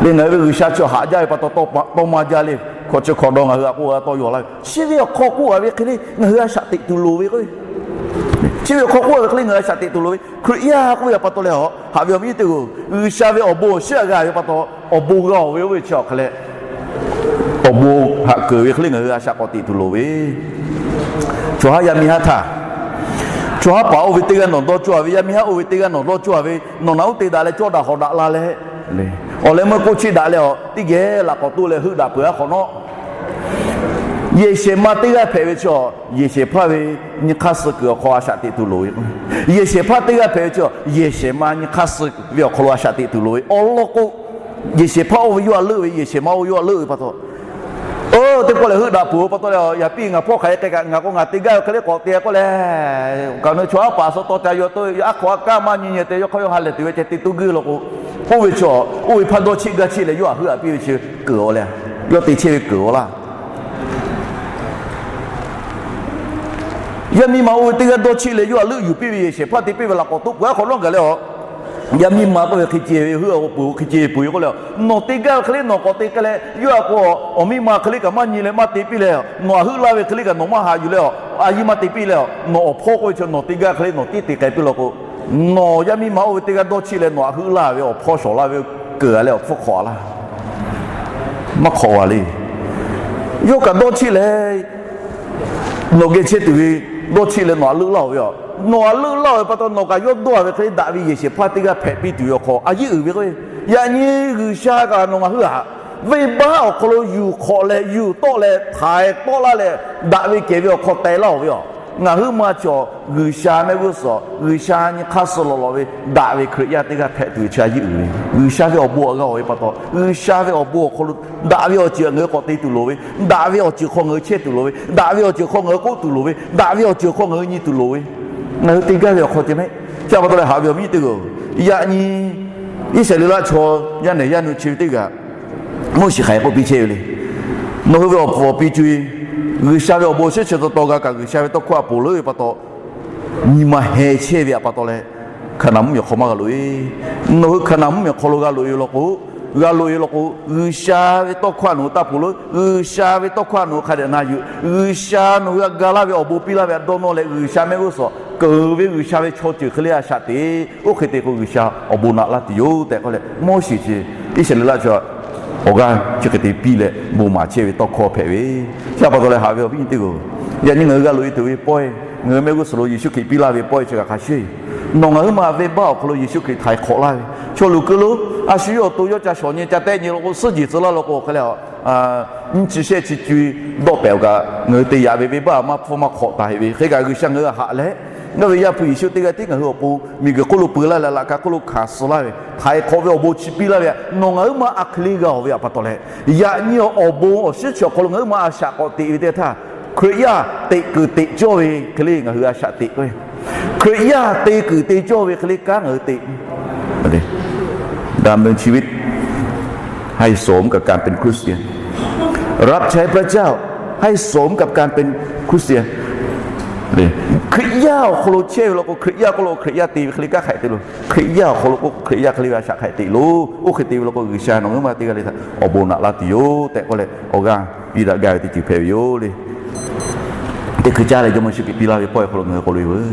le. Ngaˬ hui ve G'uiˬsha chi htaꞈ haꞈ jaˇ ve pa taw, tawˇ maˇ jaˇ le. Hkawꞈ chi hkawꞈ dawˇ ngaˬ hui htaꞈ k'oˆ g'a tawˇ yaw laˇ ve, chi ve awˬ hk'aw k'oˆ a ve hk'e le ngaˬ hui a shaꞈ teꞈ tuˬ loˍ ve k'o, chi ve awˬ hk'aw k'oˆ a ve hk'e le ngaˬ hui a shaꞈ teꞈ tuˬ loˍ ve. Hkriꞈ yaˇ k'oˆ ve pa taw leh a, haꞈ ve awˬ viˉ nyi teˇ hpaˍ-oˬ, G'uiˬsha ve awˬ bon awˬ shiˉ htaꞈ g'a ve pa taw, awˬ bon g'a-oˬ ve oˇ ve chi awˬ hk'aˬ leh awˬ bon haꞈ keunˍ ve hk'e le ngaˬ hui a shaꞈ k'awꞈ teꞈ tuˬ loˍ ve. Chaw haˉ yaˇ miˇ haˉ htaˇ, chaw haˉ paˍ oˇ ve teˇ g'aˇ nawˬ dawˇ cawˇ a ve, yaˇ miˇ haˉ oˇ ve teˇ g'aˇ nawˬ dawˇ cawˇ a ve, nawˬ naꞈ uˉ te daꞈ leh cawˇ daꞈ hawˍ daꞈ la leh, awˬ leh meuˇ k'oˆ cheˇ daꞈ leh a, teˇ geh laꞈ k'awꞈ toˆ leh heuˆ daꞈ peuˬ-a hk'awꞈ nawˉ. Yehˬ shehˍ ma teˇ g'aˇ hpehꞈ ve chi, yehˬ shehˍ hpaˇ ve nyi hk'aˇ suh kuiˬ awˬ hk'aw a shaꞈ teꞈ tuˬ loˍ ve. Yehˬ shehˍ hpaˇ teˇ g'aˇ hpehꞈ ve chi, yehˬ shehˍ ma nyi hk'aˇ suh ve awˬ hk'aw lo a shaꞈ teꞈ tuˬ loˍ ve. Awˬ lawn k'o, yehˬ shehˍ hpaˇ oˇ ve yawˇ htaꞈ leuˆ ve, yehˬ shehˍ ma oˇ ve yawˇ htaꞈ leuˆ ve pa taw, oˇ teˇ pawˆ lehˬ heuˆ daꞈ peuˬ-o pa taw leh, yaꞈ piˇ ngaˬ hpawˇ hk'aˬ hk'e k'ai kaꞈ ngaˬ k'o ngaˬ te gaˇ ve hk'e le k'awꞈ te k'oˆ leh, kaꞈ nawˬ chaw haˉ paˍ suh taw ca yaw to aˉ hk'awꞈ a kaˇ maˇ nyi nyi te yawˇ hk'aw yawˇ ha lehˬ tuˬ ve ceh te toˇ guˇ law k'o, oˇ ve chaw, oˇ ve hpaˇ dawˇ cheˆ gaˇ cheˆ leh yawˇ htaꞈ heuˆ a piˇ ve chi keunˍ-a leh, yawˇ te chehˇ ve keunˍ-a laˇ. Yaˇ miˇ ma oˇ ve teˇ g'aˇ dawˇ cheˆ leh yawˇ htaꞈ leuˆ yuˬ piˇ ve yehˬ shehˍ hpaˇ te piˇ ve laꞈ k'awꞈ toˆ peuˬ-a hk'awꞈ nawˉ gaˬ leh a, yaˇ miˇ ma k'oˆ ve hk'e ce ve heuˆ-a peuˬ-o, hk'e ce peuˬ ve k'oˆ leh, nawˬ te gaˇ ve hk'e le nawˬ k'awꞈ te k'ai leh yawˇ htaꞈ k'o, awˬ miˇ ma hk'e le kaꞈ maˇ nyi leh maˇ te piˇ leh, nawˬ htaꞈ heuˆ laˇ ve hk'e le kaꞈ nawˬ maˇ haꞈ yuˬ leh a, a yiˇ maˇ te piˇ leh a, nawˬ awˬ hpawˇ k'oˆ ve chi nawˬ te gaˇ hk'e le nawˬ tiˉ te k'ai piˇ law k'o, nawˬ yaˇ miˇ ma oˇ ve teˇ g'aˇ dawˇ cheˆ leh nawˬ htaꞈ heuˆ laˇ ve awˬ hpawˇ shawˍ laˇ ve keunˍ-a leh awˬ hpfuhˇ hk'awꞈ-a laˇ. Maˇ hk'awꞈ-a le. Yawˇ kaꞈ dawˇ cheˆ leh nawˬ geh chehˇ tuˬ ve dawˇ cheˆ leh nawˬ htaꞈ leuˆ laˇ-oˬ ve a. Nawˬ htaꞈ leuˆ laˇ-oˬ ve pa taw nawˬ kaꞈ yawˇ dawˇ-a ve hk'e le daꞈ ve yehˬ shehˍ hpaˇ teˇ g'aˇ hpehꞈ piˇ tuˬ ve awˬ hk'aw a yiˇ uiˍ ve k'o, yaꞈ nyi G'uiˬsha kaꞈ nawˬ ngaˬ hui htaꞈ venˇbaˆ awˬ hk'aw lo yuˬ hk'awꞈ leh yuˬ tawˆ leh htaiˍ tawˆ laˇ leh daꞈ ve kehˬ ve awˬ hk'aw teh laˇ-oˬ ve a. Ngaˬ huiˉ ma cawˬ G'uiˬsha mehˆ g'uˇ suhˍ, G'uiˬsha nyi hk'aˇ suh lawˬ lawˬ ve daꞈ ve Hkriꞈ yaˇ teˇ g'aˇ hpehꞈ tuˬ ve chi a yiˇ uiˍ ve. G'uiˬsha ve awˬ bon htaꞈ g'a-oˬ ve pa taw, G'uiˬsha ve awˬ bon awˬ hk'aw lo daꞈ ve awˬ ceuˬ ngaˬ hui k'awꞈ te tuˬ loˍ ve, daꞈ ve awˬ ceuˬ hk'aw ngaˬ hui chehˇ tuˬ loˍ ve, daꞈ ve awˬ ceuˬ hk'aw ngaˬ hui k'oˆ tuˬ loˍ ve, daꞈ ve awˬ ceuˬ hk'aw ngaˬ hui nyi tuˬ loˍ ve, ngaˬ hui te gaˇ ve awˬ hk'aw ceh mehˆ. Chi pa taw leh haꞈ ve awˬ viˉ teˇ g'aˇ-oˬ, yaꞈ nyi Iˉsaˍreˍlaˆ chaw yaˇ nehˬ yaˇ nu chi ve teˇ g'aˇ Moˉseˍ hk'aˬ hk'e k'oˆ piˇ chehˇ ve le. Nawˬ hui ve awˬ puˍ awˬ pi co-e G'uiˬsha ve awˬ bon awˬ shiˉ chi taw taw g'a kaꞈ G'uiˬsha ve tawˇ hkawˇ htaꞈ ponˬ leuˉ ve pa taw, nyi ma heh chehˇ ve pa taw leh, Hkaˍnanˍ mvuhˇmiˬ awˬ hk'aw maˇ g'a loꞈ-e. Nawˬ hui Hkaˍnanˍ mvuhˇmiˬ awˬ hk'aw lo g'a loꞈ-e law k'o, g'a loꞈ-e law k'o, G'uiˬsha ve tawˇ hkawˇ htaꞈ nawˬ hui taˇ ponˬ leuˉ. G'uiˬsha ve tawˇ hkawˇ htaꞈ nawˬ hui hk'a dehꞈ na yuˬ. G'uiˬsha nawˬ hui htaꞈ ga laˇ ve awˬ bon piˇ laˇ ve htaꞈ dawˇ nawˇ leh G'uiˬsha mehˆ g'uˇ suhˍ keunˍ ve G'uiˬsha ve chaw ceuˬ hk'e le a shaꞈ teꞈ. Oˇ hk'e te k'o G'uiˬsha awˬ bon naꞈ laˇ tuˬ yoˬ tehꞈ k'oˆ leh Moˉseˍ chi Iˉsaˍreˍlaˆ chaw awˬ g'aˇ chi hk'e te piˇ leh bon maˍ chehˇ ve tawˇ hkawˇ hpehꞈ ve. Chi pa taw leh haꞈ ve awˬ viˉ nyi teˇ g'aˇ-oˬ, yaꞈ nyi ngaˬ hui g'a loꞈ-e tuˬ ve pawehˇ, ngaˬ hui mehˆ g'uˇ suhˍ lo Yeˍsuˆ Hkriꞈ piˇ laˇ ve pawehˇ chi kaꞈ hk'a shuˍ, nawˬ ngaˬ huiˉ ma venˇbaˆ awˬ hk'aw lo Yeˍsuˆ Hkriꞈ htaiˍ hk'awꞈ laˇ ve, chaw luˬ keu lo a shu yawˇ awˬ to yawˇ ca shawˍ nyi ca tehˆ nyi law k'o, suhˉ jeˬ tcuh laˇ law k'o hk'e leh, nyiˇ chi shehˆ chi co-e dawˆ pehꞈ-oˬ kaꞈ, ngaˬ hui te yaꞈ ve venˇbaˆ maˇ hpfuhˇ maˇ hk'awꞈ taˍ heꞈ ve hk'e kaꞈ, G'uiˬsha ngaˬ hui htaꞈ haꞈ leh, ngaˬ ve Yaˇ hpu Yeˍsuˆ teˇ g'aˇ tiˉ ngaˬ hui awˬ pon miˬguiˬ hk'oˆ lo peu laˇ leh laꞈ ka hk'oˆ lo hkanˍ suh laˇ ve, htaiˍ hk'awꞈ ve awˬ bon chi piˇ laˇ ve, nawˬ ngaˬ huiˉ ma a hk'e le g'a-oˬ ve pa taw leh, yaꞈ nyi awˬ bon awˬ shiˉ chi awˬ hk'aw lo ngaˬ huiˉ ma a shaꞈ k'awꞈ teꞈ ve teˇ htaˇ, Hkriꞈ yaˇ teꞈ kuiˬ teꞈ cawˇ ve hk'e le ngaˬ hui a shaꞈ teꞈ k'o, Hkriꞈ yaˇ te kuiˬ te cawˇ ve hk'e le kanˉ ngaˬ hui teꞈ ดำเนินชีวิตให้สมกับการเป็นคริสเตียน รับใช้พระเจ้าให้สมกับการเป็นคริสเตียน Hkriꞈ yaˇ awˬ hk'aw lo chehˇ ve law k'o, Hkriꞈ yaˇ k'oˆ lo Hkriꞈ yaˇ te ve hk'e le kanˉ hk'aiˍ te loˬ. Hkriꞈ yaˇ awˬ hk'aw lo k'o Hkriꞈ yaˇ hk'e le ve a shaꞈ hk'aiˍ teꞈ loˬ. Oˇ hk'e te ve law k'o, G'uiˬsha nawˬ ngaˬ huiˉ ma teˇ g'aˇ le htaꞈ awˬ bon naꞈ laˇ tuˬ yoˬ tehꞈ k'oˆ leh, awˬ g'aˇ piˇ daꞈ gaˇ ve teˇ ceuˬ hpehꞈ ve yoˬ le. Teˇ hkui caˇ leh Jawˇmawˇ Yeˍsuˆ Hkriꞈ piˇ laˇ ve pawehˇ awˬ hk'aw lo ngaˬ hui k'awꞈ loꞈ-e veuˬ.